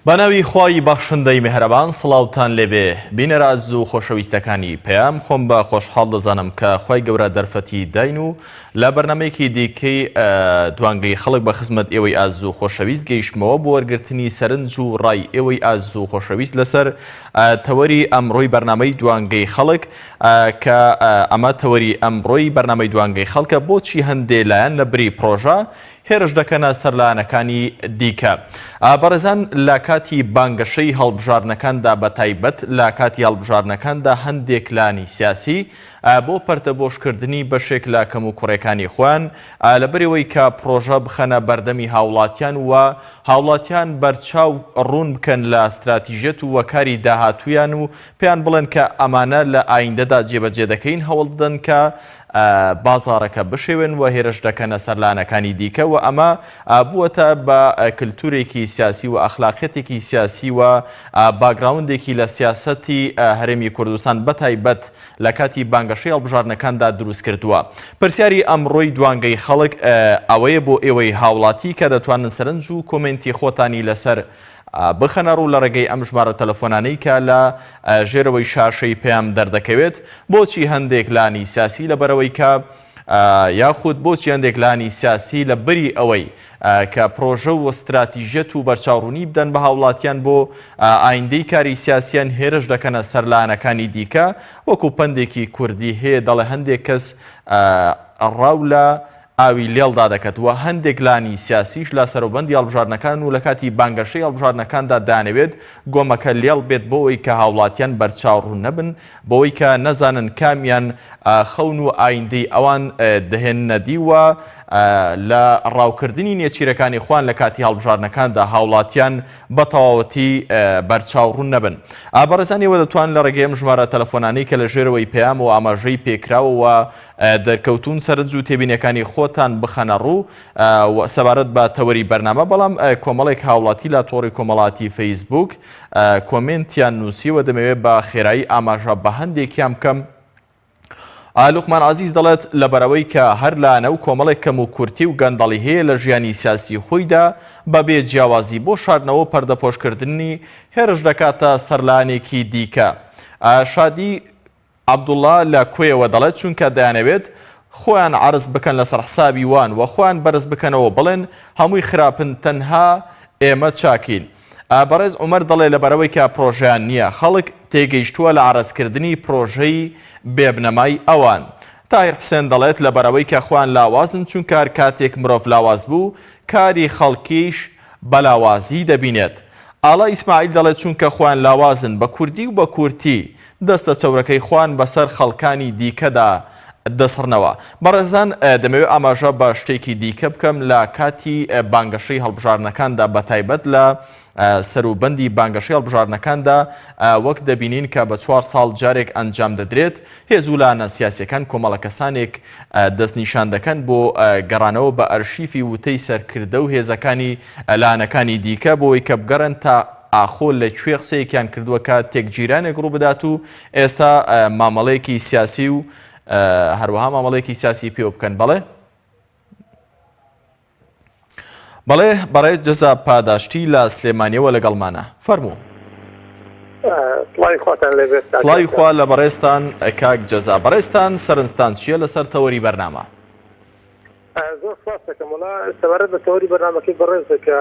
بەناوی خوای بەخشندەی میهرەبان سڵاوتان لێبێ بینەرە ئازیز و خۆشەویستەکانی پەیام خۆم بە خۆشحاڵ دەزانم کە خوای گەورە دەرفەتی داین و لە بەرنامەیەکی دیکەی دوانگەی خەڵک بە خزمەت ئێوەی ئازیز و خۆشەویست گەیشتمەوە بۆ وەرگرتنی سەرنج و ڕای ئێوەی ئازیز و خۆشەویست لەسەر تەوەری ئەمڕۆی بەرنامەی دوانگەی خەڵک کە ئەمە تەوەری ئەمڕۆی بەرنامەی دوانگەی خەڵکە بۆچی هەندێ لایەن لە بری پڕۆژە هێرش دەکەنە سەر لایەنەکانی دیکە. بەڕێزان لە کاتی بانگەشەی هەڵبژاردنەکاندا بە تایبەت لە کاتی هەڵبژاردنەکاندا هەندێک لانی سیاسی بۆ پەرتەبۆشکردنی بەشێک لە کەموکوڕیەکانی خۆیان لەبەرئەوەی کە پڕۆژە بخەنە بەردەمی هاوڵاتیان و هاوڵاتیان بەرچاو ڕوون بکەن لە ستراتیژیەت و کاری داهاتوویان و پێیان بڵێن کە ئەمانە لە ئایندەدا جێبەجێ دەکەین هەوڵدەدەن کە بازاڕەکە بشێوێن و هێرش دەکەنە سەر لایەنەکانی دیکە و ئەمە بووەتە بە کلتورێکی سیاسی و ئەخلاقیەتێکی سیاسی و باگراوندێکی لە سیاسەتی هەرێمی کوردستان بەتایبەت لە کاتی بانگەشەی هەڵبژاردنەکاندا دروست کردووە. پرسیاری ئەمڕۆی دوانگەی خەڵک ئەوەیە بۆ ئێوەی هاوڵاتی کە دەتوانن سەرنج و کۆمێنتی خۆتانی لەسەر بخەنە ڕوو لە ڕێگەی ئەم ژمارە تەلەفۆنانەی کە لە ژێرەوەی شاشەی پەیام دەردەکەوێت، بۆچی هەندێک لانی سیاسی لەبەرئەوەی کە یاخود بۆچی هەندێک لانی سیاسی لە بری ئەوەی کە پرۆژە و ستراتیژیەت و بەرچاوڕوونی بدەن بە هاوڵاتیان بۆ ئایندەی کاری سیاسیان هێرش دەکەنە سەر لایەنەکانی دیکە وەکو پەندێکی کوردی هەیە دەڵێ هەندێک کەس ڕاو لە ئاوی لێڵدا دەکەت و هەندێک لانی سیاسیش لە سەروبەندی هەڵبژاردنەکان و لە کاتی بانگەشەی هەڵبژاردنەکاندا دەیانەوێت گۆمەکە لێڵ بێت بۆ ئەوەی کە هاوڵاتیان بەرچاوڕوون نەبن بەوەی کە نەزانن کامیان خەون و ئایندەی ئەوان دەهێننە دی و لە ڕاوکردنی نێچیرەکانی خۆیان لە کاتی هەڵبژاردنەکاندا هاوڵاتیان بە تەواوەتی بەرچاوڕوون نەبن. بەڕێزان ئێوە دەتوان لە ڕێگەی ئەم ژمارە تەلەفۆنانەی کە لە ژێرەوەی پەیامەوە ئاماژەی پێکراوەوە دەرکەوتوون سەرنج و تێبینیەکانی خۆتان بخەنە ڕوو سەبارەت بە تەوەری بەرنامە بەڵام کۆمەڵێک هاوڵاتی لە تۆڕی کۆمەڵاتی فەیسبوک کۆمێنتیان نووسیوە دەمەوێت بە خێرایی ئاماژە بە هەندێکیان بکەم. لوقمان عەزیز دەڵێت لەبەرئەوەی کە هەر لایەنە و کۆمەڵێک کەم و کورتی و گەندەڵی هەیە لە ژیانی سیاسی خۆیدا بە بێ جیاوازی بۆ شاردنەوە و پەردەپۆشکردنی هێرش دەکاتە سەر لایەنێکی دیکە. شادی عەبدوڵا لە کۆیەوە دەڵێت چونکە دەیانەوێت خۆیان عەرز بکەن لەسەر حسابی وان و خۆیان بەرز بکەنەوە بڵێن هەمووی خراپن تەنها ئێمە چاکین. بەڕێز عومەر دەڵێ لەبەرئەوەی کە پرۆژەیان نییە خەڵک تێگەیشتووە لە عەرزکردنی پرۆژەی بێبنەمای ئەوان. تاهیر حوسێن دەڵێت لەبەرئەوەی کە خۆیان لاوازن چونکە هەر کاتێک مرۆڤ لاواز بوو کاری خەڵکیش بە لاوازی دەبینێت. ئاڵا ئیسماعیل دەڵێت چونکە خۆیان لاوازن بە کوردی و بە کورتی دەستە چەورەکەی خۆیان بەسەر خەڵکانی دیکەدا دەسڕنەوە. بەڕێزان دەمەوێت ئاماژە بە شتێکی دیکە بکەم لە کاتی بانگەشەی هەڵبژاردنەکاندا بەتایبەت لە سەروبەندی بانگەشەی هەڵبژاردنەکاندا وەک دەبینین کە بە چوار ساڵ جارێک ئەنجام دەدرێت هێز و لایەنە سیاسیەکان کۆمەڵە کەسانێک دەستنیشان دەکەن بۆ گەڕانەوە بە ئەرشیفی وتەی سەرکردە و هێزەکانی لایەنەکانی دیکە بۆی کە بگەڕێن تا ئاخۆ لە کوێ قسەیەکیان کردووە کە تێکگیرانێک ڕووبدات و ئێستا مامەڵەیەکی سیاسی و هەروەها مامەڵەیەکی سیاسی پێوە بکەن بەڵێ بەڵێ بەڕێز جەزا پاداشتی لە سلێمانیەوە لەگەڵمانە فەرموو. سڵاوی خواتان لێبێت سڵاوی خوا لە بەڕێزتان کاک جەزا بەڕێزتان سەرنجتان چییە لەسەر تەوەری بەرنامە؟ زۆر سپاس دەکەم وەڵا سەبارەت بە تەوەری بەرنامەکەی بەڕێزە کە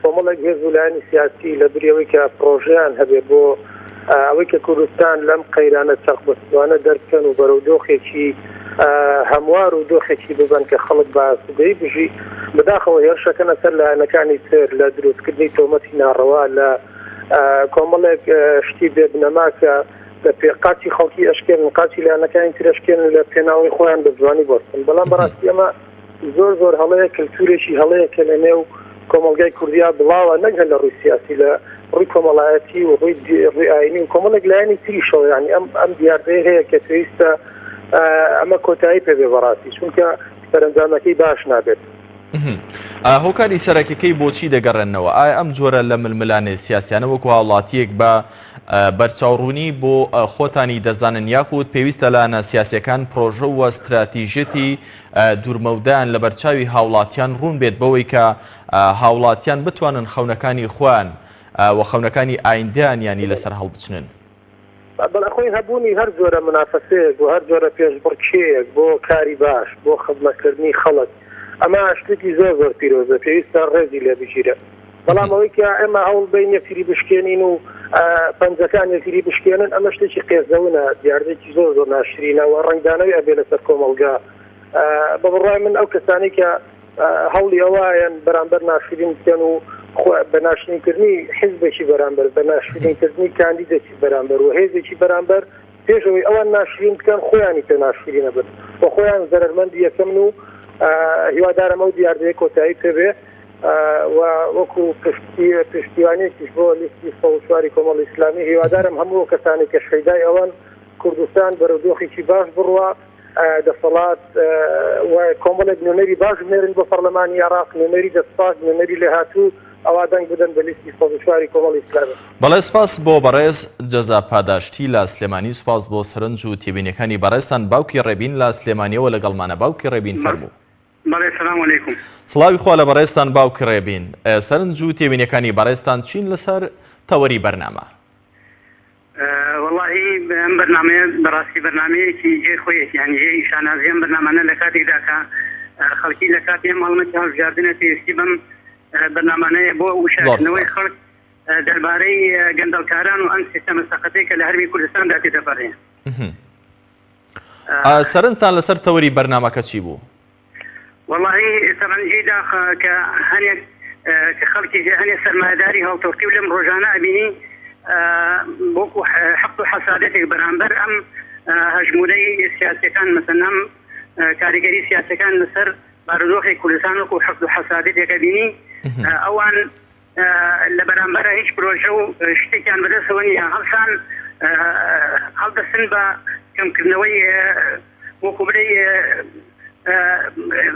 کۆمەڵێک هێز و لایەنی سیاسی لە بری ئەوەی کە پڕۆژەیان هەبێ بۆ ئەوەی کە کوردستان لەم قەیرانە چەقبەستوانە دەربکەن و بەرەو دۆخێکی هەموار و دۆخێکی ببەن کە خەڵک بە ئاسوودەیی بژی بەداخەوە هێرشەکەنە سەر لایەنەکانی تر لە دروستکردنی تۆمەتی ناڕەوا لە کۆمەڵێک شتی بێبنەما کە لە پێ قاچی خەڵکی ئەشکێنن قاچی لایەنەکانی تر ئەشکێنن لە پێناوەی خۆیان بە جوانی بەستن بەڵام بەڕاستی ئەمە زۆر زۆر هەڵەیە کللتورێکی هەڵەیە کە لە نێو کۆمەڵگای کوردیا بڵاوە نەک هەر لە ڕووی سیاسی لە ڕووی کۆمەڵایەتی و ڕووی ڕووی ئاینی و کۆمەڵێک لایەنی تریشەوە یعنی ئەم ئەم دیاردەیە هەیە کە پێویستە ئەمە کۆتایی پێ بێ بەڕاستی چونکە سەرەنجامەکەی باش نابێت. هۆکاری سەرەکیەکەی بۆچی دەگەڕێننەوە؟ ئایا ئەم جۆرە لە ململانێ سیاسیانە وەکو هاوڵاتیەک بە بەرچاوڕوونی بۆ خۆتانی دەزانن یاخود پێویستە لایەنە سیاسیەکان پرۆژە و ستراتیژیەتی دوورمەودایان لەبەرچاوی هاوڵاتیان ڕوون بێت بەوەی کە هاوڵاتیان بتوانن خەونەکانی خۆیان. و خەونەکانی ئایندەیان یانی لەسەر هەڵبچنن. بەڵێ خۆی هەبوونی هەر جۆرە مونافەسەیەک و هەر جۆرە پێشبڕکێیەک بۆ کاری باش، بۆ خزمەتکردنی خەڵک، ئەمە شتێکی زۆر زۆر پیرۆزە، پێویستە ڕێزی لێ بگیرێ. بەڵام ئەوەی کە ئێمە هەوڵ بەین یەکتری بشکێنین و پەنجەکان یەکتری بشکێنن، ئەمە شتێکی قێزەونە، دیاردەیەکی زۆر زۆر ناشرینە و ڕەنگدانەوەی ئەبێ لەسەر کۆمەڵگا. بە بڕوای من ئەو کەسانەی کە هەوڵی ئەوەیان بەرامبەر ناشرین بکەن و بە ناشرینکردنی حیزبێکی بەرامبەر، بە ناشرینکردنی کاندیدێکی بەرامبەر و هێزێکی بەرامبەر، پێش ئەوەی ئەوان ناشرین بکەن خۆیانی پێ ناشرینە بن و خۆیان زەرەرمەندی یەکەمن و هیوادارم ئەو دیاردەیە کۆتایی پێ بێ و وەکو پشتیوانیەکیش بۆ لیستی 104 کۆمەڵی ئیسلامی هیوادارم هەموو کەسانی کە شەیدای ئەوەن کوردستان بەرەو دۆخێکی باش بڕوا. دەسەڵات و کۆمەڵێک نوێنەری باش بنێرن بۆ پەرلەمانی عێراق، نوێنەری دەستپاک، نوێنەری لێهاتوو، ئەوا دەنگ بدەن بە لیستی 104 کۆمەڵی ئیسلامی. بەڵێ سوپاس بۆ بەڕێز جەزا پاداشتی لە سلێمانی سوپاس بۆ سەرنج و تێبینیەکانی بەڕێزتان باوکی ڕێبین لە سلێمانیەوە لەگەڵمانە باوکی ڕێبین فەرموو. بەڵێ سلام علیکم. سڵاوی خوا لە بەڕێزتان باوکی ڕێبین سەرنج و تێبینیەکانی بەڕێزتان چین لەسەر تەوەری بەرنامە؟ وەڵاهی ئەم بەرنامەیە بەڕاستی بەرنامەیەکی جێی خۆیەتی یانی جێی شانازی ئەم بەرنامانە لە کاتێکدا کە خەڵکی لە کاتی ئەم هەڵمەتی هەڵبژاردنە پێویستی بەم بەرنامانەیە بۆ زۆر وشارکردنەوەی سپاس. خەڵک دەربارەی گەندەڵکاران و ئەم سیستەمە سەقەتەی کە لە هەرمی کوردستاندا تێدەپەڕێ. سەرنجتان لەسەر تەوەری بەرنامەکە چی بوو؟ وەڵاهی تەبعەن جێی داخە کە هەنێک کە خەڵکی هەنێ سەرمایەداری هەڵتۆقیو لەم ڕۆژانە ئەبینی وەکو حقد و حەسادەتێک بەرامبەر ئەم هەژموونەی سیاسیەکان مەسەن ئەم کاریگەری سیاسەکان لەسەر بارودۆخی کوردستان وەکو حقد و حەسادەتێک ئەبینی ئەوان لە بەرامبەرا هیچ پرۆژە و شتێکیان بەدەستەوە نییە، هەڵسان هەڵدەستن بە کەمکردنەوەی وەکو بڵێی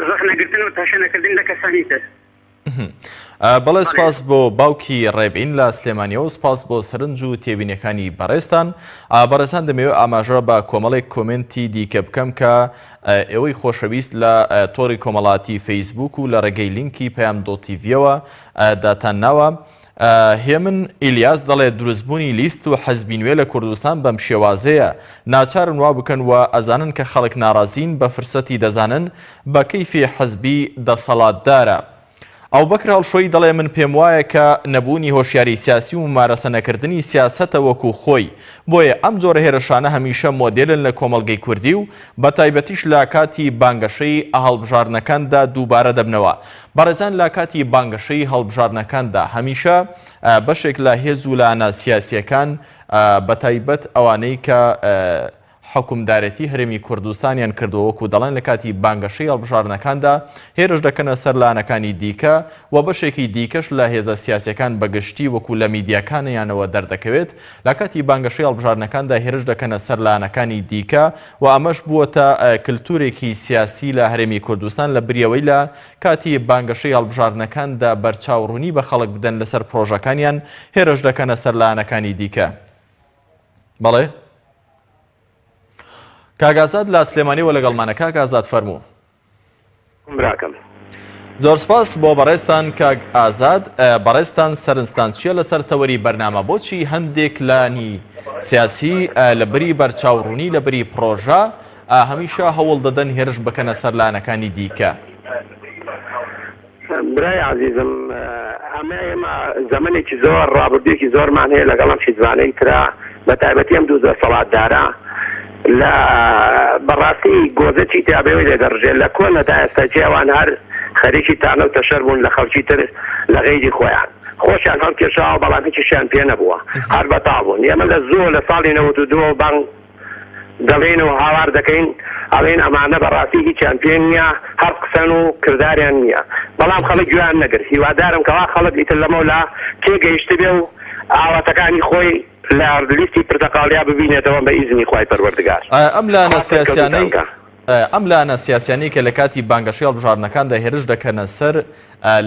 ڕەخنەگرتن و تەشەنەکردن لە کەسانی تر. بەڵێ سپاس بۆ باوکی ڕێبین لە سلێمانیەوە سپاس بۆ سەرنج و تێبینەکانی بەڕێزتان بەڕێزان دەمەوێت ئاماژە بە کۆمەڵێک کۆمێنتی دیکە بکەم کە ئێوەی خۆشەویست لە تۆڕی کۆمەڵاتی فەیسبووک و لە ڕێگەی لینکی پەیام dot TV یەوە داتان ناوە. هێمن ئیلیاس دەڵێت دروستبوونی لیست و حزبی نوێ لە کوردستان بەم شێوازەیە ناچارن وا بکەن و ئەزانن کە خەڵک ناڕازین بە فرسەتی دەزانن بە کەیفی حزبی دەسەڵاتدارە. ئەوبەکر هەڵشۆیی دەڵێ من پێموایە کە نەبوونی هۆشیاری سیاسی و مومارەسە نەکردنی سیاسەتە وەکو خۆی، بۆیە ئەم جۆرە هێرشانە هەمیشە مۆدێلن لە کۆمەڵگەی کوردی و بەتایبەتیش لە کاتی بانگەشەی هەڵبژاردنەکاندا دووبارە دەبنەوە. بەڕێزان لە کاتی بانگەشەی هەڵبژاردنەکاندا هەمیشە بەشێک لە هێز و لایەنە سیاسییەکان بەتایبەت ئەوانەی کە حوکمدارێتی هەرێمی کوردستانیان کردووە، وەکو دەڵێن لە کاتی بانگەشەی هەڵبژاردنەکاندا هێرش دەکەنە سەر لایەنەکانی دیکە و بەشێکی دیکەش لە هێزە سیاسیەکان بە گشتی وەکو لە میدیاکانیانەوە دەردەکەوێت لە کاتی بانگەشەی هەڵبژاردنەکاندا هێرش دەکەنە سەر لایەنەکانی دیکە و ئەمەش بووەتە کلتورێکی سیاسی لە هەرێمی کوردستان لە بریەوەی لە کاتی بانگەشەی هەڵبژاردنەکاندا بەرچاو ڕوونی بە خەڵک بدەن لەسەر پرۆژەکانیان هێرش دەکەنە سەر لایەنەکانی دیکە. بەڵێ کاک ئازاد لە سلێمانیەوە لەگەڵمانە کاک ئازاد فەرموو. براکەم. زۆر سپاس بۆ بەڕێزتان کاک ئازاد بەڕێزتان سەرنجتان چییە لەسەر تەوەری بەرنامە بۆچی هەندێک لانی سیاسی لە بری بەرچاوڕوونی لە بری پڕۆژە هەمیشە هەوڵ دەدەن هێرش بکەنە سەر لایەنەکانی دیکە؟ برای عەزیزم ئەمە ئێمە زەمەنێکی زۆر ڕابردوویەکی زۆرمان هەیە لەگەڵ ئەم حیزبانەی ترا بە تایبەتی ئەم دوو دەسەڵاتدارە لە بەڕاستی گۆزە چی تیا بێ لێ دەڕژێ لە کۆنە تا ئێستا ئەوان هەر خەریکی تانە و تەشەر بوون لە خەڵکی تر لە غەیری خۆیان خۆشیان هەڵکێشاوە بەڵام هیچیشیان پێ نەبووە هەر بەتاڵ بوون ئێمە لە زووە لە ساڵی 92 بانگ دەڵێین و هاوار دەکەین ئەڵێین ئەمانە بەڕاستی هیچیان پێ نییە هەر قسەن و کرداریان نییە بەڵام خەڵک گوێیان نەگرت هیوادارم کەوا خەڵک ئیتر لەمەولا تێگەیشتبێ و ئاواتەکانی خۆی لە لیستی پرتەقاڵیا ببینێتەوە بە ئیزنی خوای پەروەردگار ئەم لایەنە خوا سەرکەوتووتان سیاسیانەی کا. ئەم لایەنە سیاسیانەی کە لە کاتی بانگەشەی هەڵبژاردنەکاندا هێرش دەکەنە سەر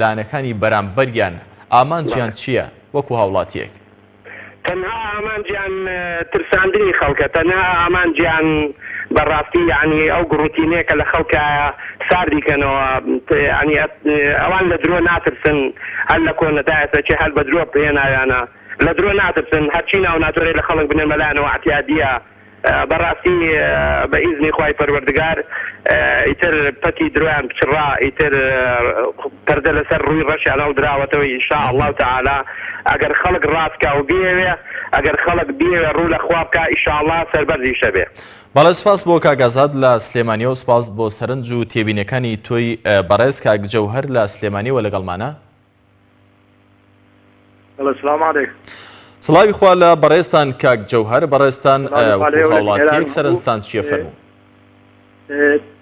لایەنەکانی بەرامبەریان ئامانجیان بەڵێ. چییە وەکو هاوڵاتییەک؟ تەنها ئامانجیان ترساندنی خەڵکە، تەنها ئامانجیان بە ڕاستی یەعنی ئەو گڕوتینەیە کە لە خەڵکایە ساردی کەنەوە، یەعنی ئەوان لە درۆ ناترسن، هەر لە کۆنە تا ئێستا کێ هەر بە درۆ هێناویانە، لە درۆ ناترسن، هەرچی ناو ناتۆرەی لە خەڵک بنێن بەلایانەوە ئەعتیادییە. بەڕاستی بە ئیزنی خوای پەروەردگار ئیتر پەتی درۆیان پچڕا ئیتر پەردە لەسەر ڕووی ڕەشیان هەڵدراوەتەوە ان شاء اللە تعالی ئەگەر خەڵک ڕاست کا و بیەوێ ئەگەر خەڵک بیەوێ ڕوو لە خوا بکا ان شاء اللە سەربەرزیش ئەبێ. بەڵێ سوپاس بۆ کاک ئازاد لە سلێمانیەوە سوپاس بۆ سەرنج و تێبینیەکانی تۆی بەڕێز کاک جەوهەر لە سلێمانیەوە لەگەڵمانە. بەڵێ سلام علیکم. سڵاوی خوا لە بەڕێزتان کاک جەوهەر بەڕێزتان وەکو هاوڵاتیەک سەرنجتان چییە فەرموو.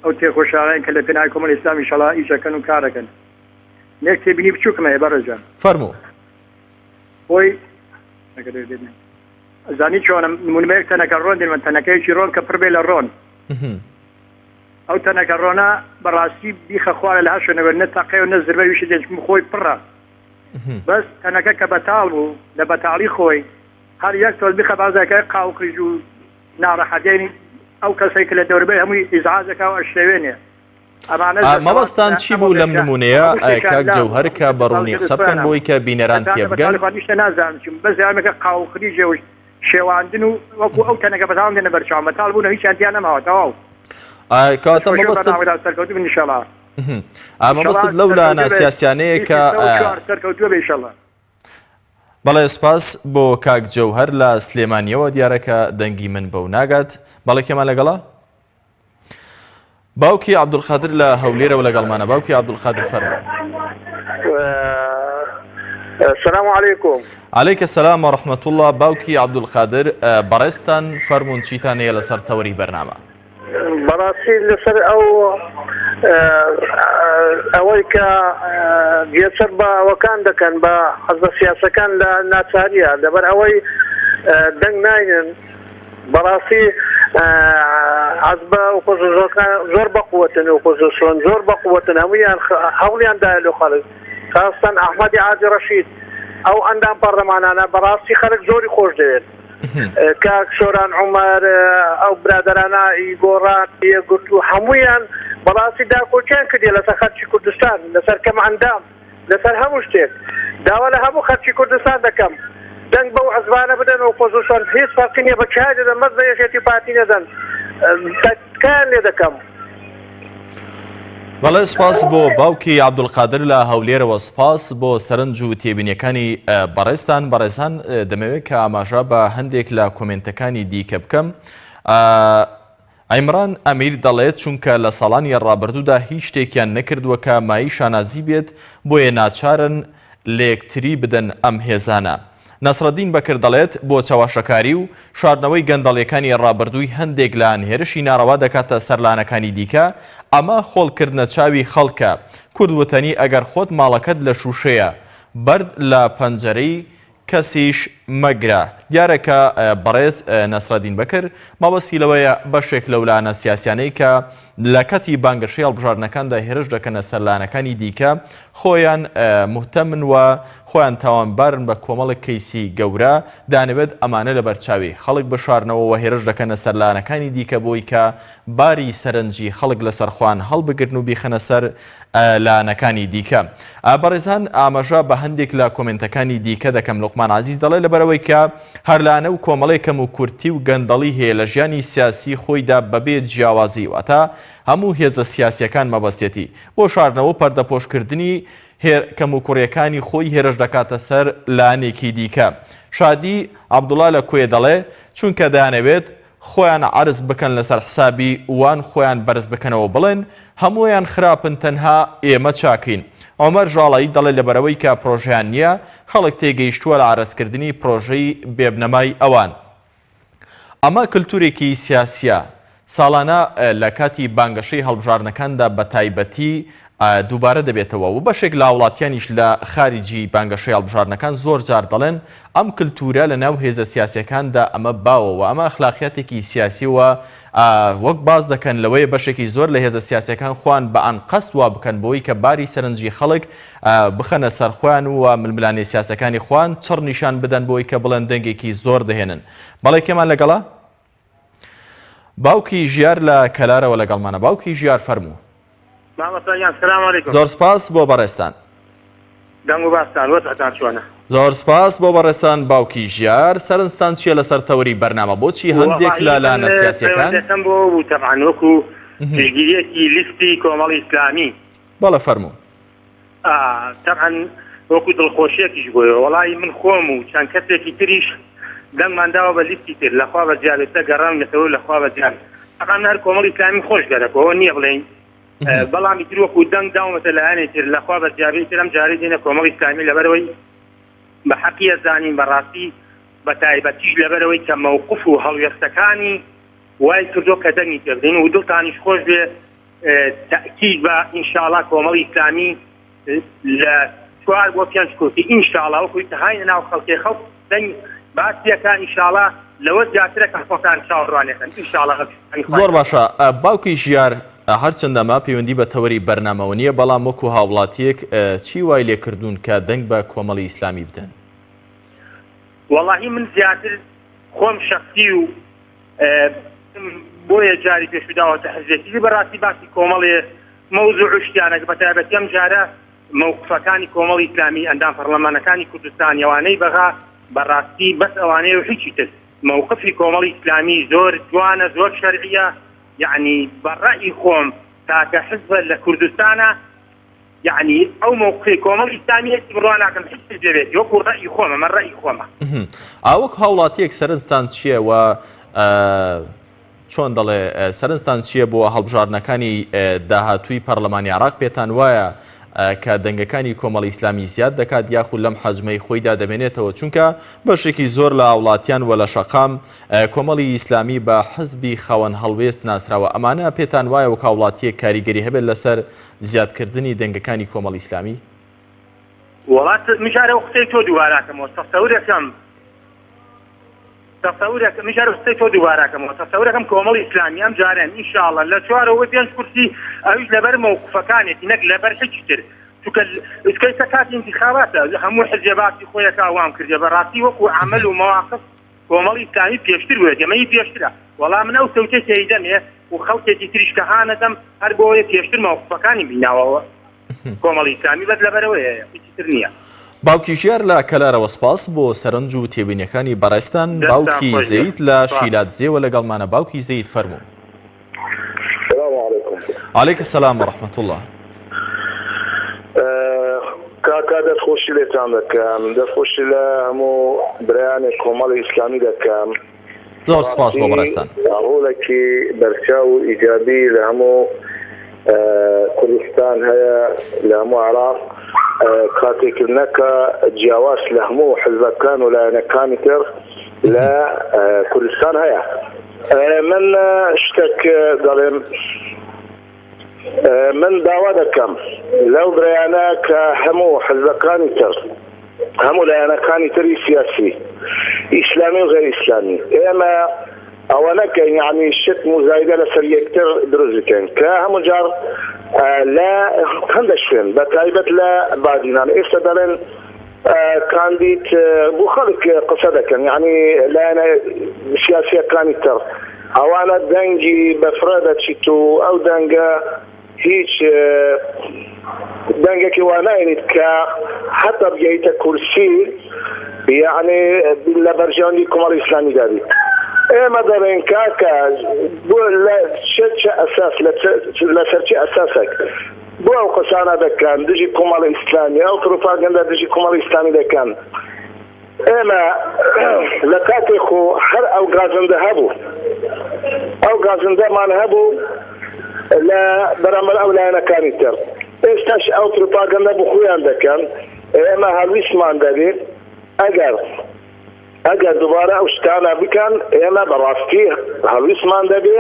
ئەو تێکۆشانەیە کە لە پێناوی کۆمەڵی ئیسلامی ئیشەڵا ئیش ئەکەن و کارەکەن نێک تێبینی بچووکم هەیە بەڕێزجان. فەرموو. خۆی زانی چۆنم نمونمەیەک تەنەکە ڕۆن دێنمە تەنەکەیەکی ڕۆن کە پڕ بێ لە ڕۆن ئەو تەنەکە ڕۆنە بەڕاستی بیخە خوارە لە هەر شوێنەوە نە تەقێ و نە زربە ویشی دێچکم خۆی پڕە بەس تەنەکە کە بەتاڵ بوو لە بەتاڵی خۆی هەر یەک تۆز بیخە بازەکە قاوقیژ و ناڕەحەتێنی ئەو کەسێک کە لە دەوربەی هەمووی ئیزعاجەکە و ئەشێوێنێ مەبەستان چی بوو لەم نمونەیە کاک جەوهەر کە بە ڕوونی قسە بکەن بۆی کە بینەران تێبگەن نازانم چیم بەس یارمەکە قاوقریژێ و شێواندن و وەکو ئەو تەنەکە بەتاڵ دێنە بەرچاوم بەتاڵ بوون و هیچیان تیا نەماوە تەواو. کەواتە مەبەستت سەرکەوتوو بن ئینشەڵا. مەبەستت لەو لایەنە سیاسیانەیە کە سەرکەوتوو بێ ئینشەڵا. بەڵێ سپاس بۆ کاک جەوهەر لە سلێمانیەوە دیارە کە دەنگی من بەو ناگات بەڵێ کێمان لەگەڵە؟ باوکی عەبدولقادر لە هەولێرەوە لەگەڵمانە باوکی عەبدولقادر فەرموو. سلام علیکم. علیک السلام و رحمة الله باوکی عەبدولقادر بەڕێزتان فەرموون چیتان هەیە لەسەر تەوەری بەرنامە؟ بەڕاستی لەسەر ئەو ئەوەی کە گێچەر بە ئەوەکان دەکەن بە حەزبە سیاسەکان لە ناچاریە لەبەر ئەوەی دەنگ ناینن بەڕاستی عەزبە ئۆپۆزسیۆنەکان زۆر بەقوەتن ئۆپۆزسیۆن زۆر بەقوەتن هەموویان هەوڵیان دایە لۆ خەڵک خاستەن ئەحمەدی عازی ڕەشید ئەو ئەندام پەڕلەمانانە بەڕاستی خەڵک زۆری خۆش دەوێت کاک سۆران عومەر ئەو برادەرانە ئی گۆڕان یەکگرتوو هەموویان بەڕاستی داکۆکیان کردیە لەسەر خەڵکی کوردستان لەسەر کەم ئەندام لەسەر هەموو شتێک داوا لە هەموو خەلکی کوردستان دەکەم دەنگ بەو حزبانە بدەن ئۆپۆزسیۆن هیچ فەرقی نیە بە کێ دەدەن بەس بە یەکێتی و پارتی نەدەن تکایان لێ دەکەم. بەڵێ سپاس بۆ باوکی عەبدولقادر لە هەولێرەوە سپاس بۆ سەرنج و تێبینیەکانی بەڕێزتان بەڕێزان دەمەوێت کە ئاماژە بە هەندێک لە کۆمێنتەکانی دیکە بکەم. عیمران ئەمیر دەڵێت چونکە لە ساڵانی ڕابردوودا هیچ شتێکیان نەکردووە کە مایەی شانازی بێت، بۆیە ناچارن لەیەکتری بدەن ئەم هێزانە. نەسرەدین بەکر دەڵێت بۆ چەواشەکاری و شاردنەوەی گەندەڵیەکانی ڕابردووی هەندێک لایەن هێرشی ناڕەوا دەکاتە سەر لایەنەکانی دیکە، ئەمە خۆڵکردنە چاوی خەڵکە. کورد وتەنی ئەگەر خۆت ماڵەکەت لە شوشەیە بەرد لە پەنجەرەی کەسیش مەگرە. دیارە کە بەڕێز نەسرەدین بەکر مەبەستی لەوەیە بەشێک لەو لایەنە سیاسیانەی کە لە کاتی بانگەشەی هەڵبژاردنەکاندا هێرش دەکەنە سەر لایەنەکانی دیکە خۆیان موهتەمن و خۆیان تاوانبارن بە کۆمەڵێک کەیسی گەورە دەیانەوێت ئەمانە لەبەرچاوی خەڵک بشارنەوە و هێرش دەکەنە سەر لایەنەکانی دیکە بۆی کە باری سەرنجی خەڵک لەسەر خۆیان هەڵبگرن و بیخەنە سەر لایەنەکانی دیکە. بەڕێزان ئاماژە بە هەندێک لە کۆمێنتەکانی دیکە دەکەم لوقمان عەزیز دەڵێ لەبەرئەوەی کە هەر لایەنە و کۆمەڵێک کەم و کورتی و گەندەڵی هەیە لە ژیانی سیاسی خۆیدا بەبێ جیاوازی واتە هەموو هێزە سیاسیەکان مەبەستێتی بۆ شاردنەوە و پەردەپۆشکردنی کەموکوڕیەکانی خۆی هێرش دەکاتە سەر لایەنێکی دیکە شادی عەبدوڵا لە کۆیە دەڵێ چونکە دەیانەوێت خۆیان عەرز بکەن لەسەر حسابی وان خۆیان بەرز بکەنەوە بڵێن هەموویان خراپن تەنها ئێمە چاکین عومەر ژاڵەیی دەڵێ لەبەرئەوەی کە پرۆژەیان نیە خەڵک تێگەیشتووە لە عەرزکردنی پرۆژەی بێبنەمای ئەوان ئەمە کلتورێکی سیاسیە ساڵانە لە کاتی بانگەشەی هەڵبژاردنەکاندا بەتایبەتی. دووبارە دەبێتەوە و بەشێک لە هاوڵاتیانیش لە خاریجی بانگەشەی هەڵبژاردنەکان زۆر جار دەڵێن ئەم کلتورە لە ناو هێزە سیاسیەکاندا ئەمە باوە و ئەمە ئەخلاقیاتێکی سیاسی و وەک باس دەکەن لەوەیە بەشێکی زۆر لە هێزە سیاسیەکان خۆیان بە ئەنقەست وا بکەن بۆی کە باری سەرنجی خەڵک بخەنە سەر خۆیان و ململانێ سیاسەکانی خۆیان چڕ نیشان بدەن بۆی کە بڵێن دەنگێکی زۆر دەهێنن. بەڵێ کێمان لەگەڵە؟ باوکی ژیار لە کەلارەوە لەگەڵمانە باوکی ژیار فەرموو. مامۆستا گیان سلام علیکم. زۆر سپاس بۆ بەڕێزتان. دەنگ و باستان وەزعتان چۆنە؟ زۆر سپاس بۆ بەڕێزتان باوکی ژیار سەرنجتان چییە لەسەر تەوەری بەرنامە بۆچی هەندێک لە لایەنە سیاسیەکان پەیوەندەکەم بۆ بوو تەبعەن وەکو پشتگیریەکی لیستی کۆمەڵی ئیسلامی. بەڵێ فەرموو. تەبعەن وەکو دڵخۆشیەکیش بۆیەوە وەڵایی من خۆم و چەند کەسێکی تریش دەنگمان داوە بە لیستی تر لەخوا بە جیابێتە گەڕاوینەتەوە لەخوا بە جیابێت تەبعەن هەر کۆمەڵی ئیسلامی خۆش گەرەکەوە نییە بڵێین بەڵام ئیتر وەکو دەنگ داومەتە لایەنی تر لەخوا بە جیابێ ئیتر ئەم جارەی دێنە کۆمەڵی ئیسلامی لەبەرەوەی بە حەقیە زانین بەڕاستی بە تایبەتیش لەبەرەوەی کە مەوقف و هەڵوێستەکانی وای کردو کە دەنگی پێ بدەین و دڵتانیش خۆش بێ تەئکید بە ئینشاڵا کۆمەڵی ئیسلامی لە چوار بۆ پێنج کورسی ئینشاڵا وەکوی کە هاینە ناو خەڵکێ خەڵک دەنگ باسیەکە ئینشاڵا لەوە زیاترە کە خۆتان چاوەڕوانەکەن ئینشاڵا زۆر باشە باوکی ژیار هەرچەندە ئەمە پەیوەندی بە تەوەری بەرنامەوە نییە بەڵام وەکو هاوڵاتیەک چی وای لێکردوون کە دەنگ بە کۆمەڵی ئیسلامی بدەن؟ وەڵاهی من زیاتر خۆم شەخسی و بۆیە جاری پێشوو داوەتە حزبێکی دی بەڕاستی باسی کۆمەڵێ مەوزوع و شتیانە بە تایبەتی ئەم جارە مەوقفەکانی کۆمەڵی ئیسلامی ئەندام پەڕلەمانەکانی کوردستان ئەوانەی بەغا بەڕاستی بەس ئەوانەیە و هیچی تر مەوقفی کۆمەڵی ئیسلامی زۆر جوانە زۆر شەرعیە یەعنی بە ڕەئی خۆم تاکە حزبە لە کوردستانە یەعنی ئەو مەوقفەی کۆمەڵی ئیسلامی هیچ بڕوا ناکەم هیچ حزبێ بێت وەکو ڕەئی خۆم ئەمە ڕەئی خۆمە. ئا وەک هاوڵاتیەک سەرنجتان چییە و چۆن دەڵێ سەرنجتان چییە بۆ هەڵبژاردنەکانی داهاتووی پەرلەمانی عراق پێتان وایە کە دەنگەکانی کۆمەڵی ئیسلامی زیاد دەکات یاخود لەم حەجمەی خۆیدا دەمێنێتەوە چونکە بەشێکی زۆر لە هاوڵاتیان وە لە شەقام کۆمەڵی ئیسلامی بە حزبی خاوەن هەڵوێست ناسراوە ئەمانە پێتان وایە وەک هاوڵاتیەک کاریگەری هەبێت لەسەر زیادکردنی دەنگەکانی کۆمەڵی ئیسلامی؟ وەڵا مژارە و قسەی تۆ دووباراکەمەوە تەسەورەکەم تەسەورەکەم مژارە قسەی تۆ دووباراکەمەوە تەسەورەکەم کۆمەڵی ئیسلامی ئەم جارێن ئینشاءاللە لە چوارەوە پێنج کورسی ئەویش لەبەر مەوقفەکانێتی نەک لەبەر هیچ تر چونکە ئیسکەیسە کاتی ئینتیخاباتە هەموو حزبێ باسی خۆیەکە وام کردێ بەڕاستی وەکو عەمەل و مەواقف کۆمەڵی ئیسلامی پێشتر بوێت ئەمە هی پێشترە وەڵا من ئەو سەوتەی کە ئەیدەمێ و خەڵکێکی تریش کە هانەدەم هەر بۆیە پێشتر مەوقفەکانی بیناوەوە کۆمەڵی ئیسلامی بەس لەبەرەوەیە هیچی تر نییە. باوکی ژیار لە کەلارەوە سپاس بۆ سەرنج و تێبینیەکانی بەڕێزتان دەستتان باوکی خۆش بێ زەید لە سپاس. شیلادزێوە لەگەڵمانە باوکی زەید فەرموو. سلام علیکم. علیک السلام و رحمة اللە. کاکە دەست خۆشی لێتان دەکەم دەست خۆشی لە هەموو برایانی کۆمەڵی ئیسلامی دەکەم زۆر سپاس بۆ بەڕێزتان. ڕۆڵێکی بەرچاو و ئیجابی لە هەموو کوردستان هەیە لە هەموو عێراق کاتێک نەکە جیاواز لە هەموو حزبەکان و لایەنەکانی تر لە کوردستان هەیە من شتێک دەڵێم من داوا دەکەم لەو برایانە کە هەموو حزبەکانی تر هەموو لایەنەکانی تری سیاسی ئیسلامی و غێر ئیسلامی ئێمە ئەوە نەکەین یعنی شت مزایدە لەسەر یەکتر دروست بکەین کە هەموو جار لە هەندە شوێن بە تایبەت لە بادینان ئێستا دەڵێن کاندید بۆ خەڵک قسە دەکەن یعنی لایەنە سیاسیەکانی تر ئەوانە دەنگی بەفرە دەچیت و ئەو دەنگە هیچ دەنگێکی واناینیت کە حتا بگەیتە کورسی یعنی لە بەرژەوەندی کۆمەڵی ئیسلامی دابیت ئێمە دەڵێن کاکە بۆ لە چ ئەساس لەسەر چ ئەساسێک بۆ ئەو قسانە دەکەن دژی کۆمەڵی ئیسلامی ئەو پروپاگەندە دژی کۆمەڵی ئیسلامی دەکەن ئێمە لە کاتێ خۆ هەر ئەو گازندە هەبوو ئەو گازندەمان هەبوو لە بەرامبەر ئەو لایەنەکانی تر ئێستاش ئەو پروپاگەندە بۆ خۆیان دەکەن ئێمە هەڵویستمان دەبێت ئەگەر ئەگەر دوبارە ئەو شتانە بکەن ئێمە بەڕاستی هەڵویستمان دەبێ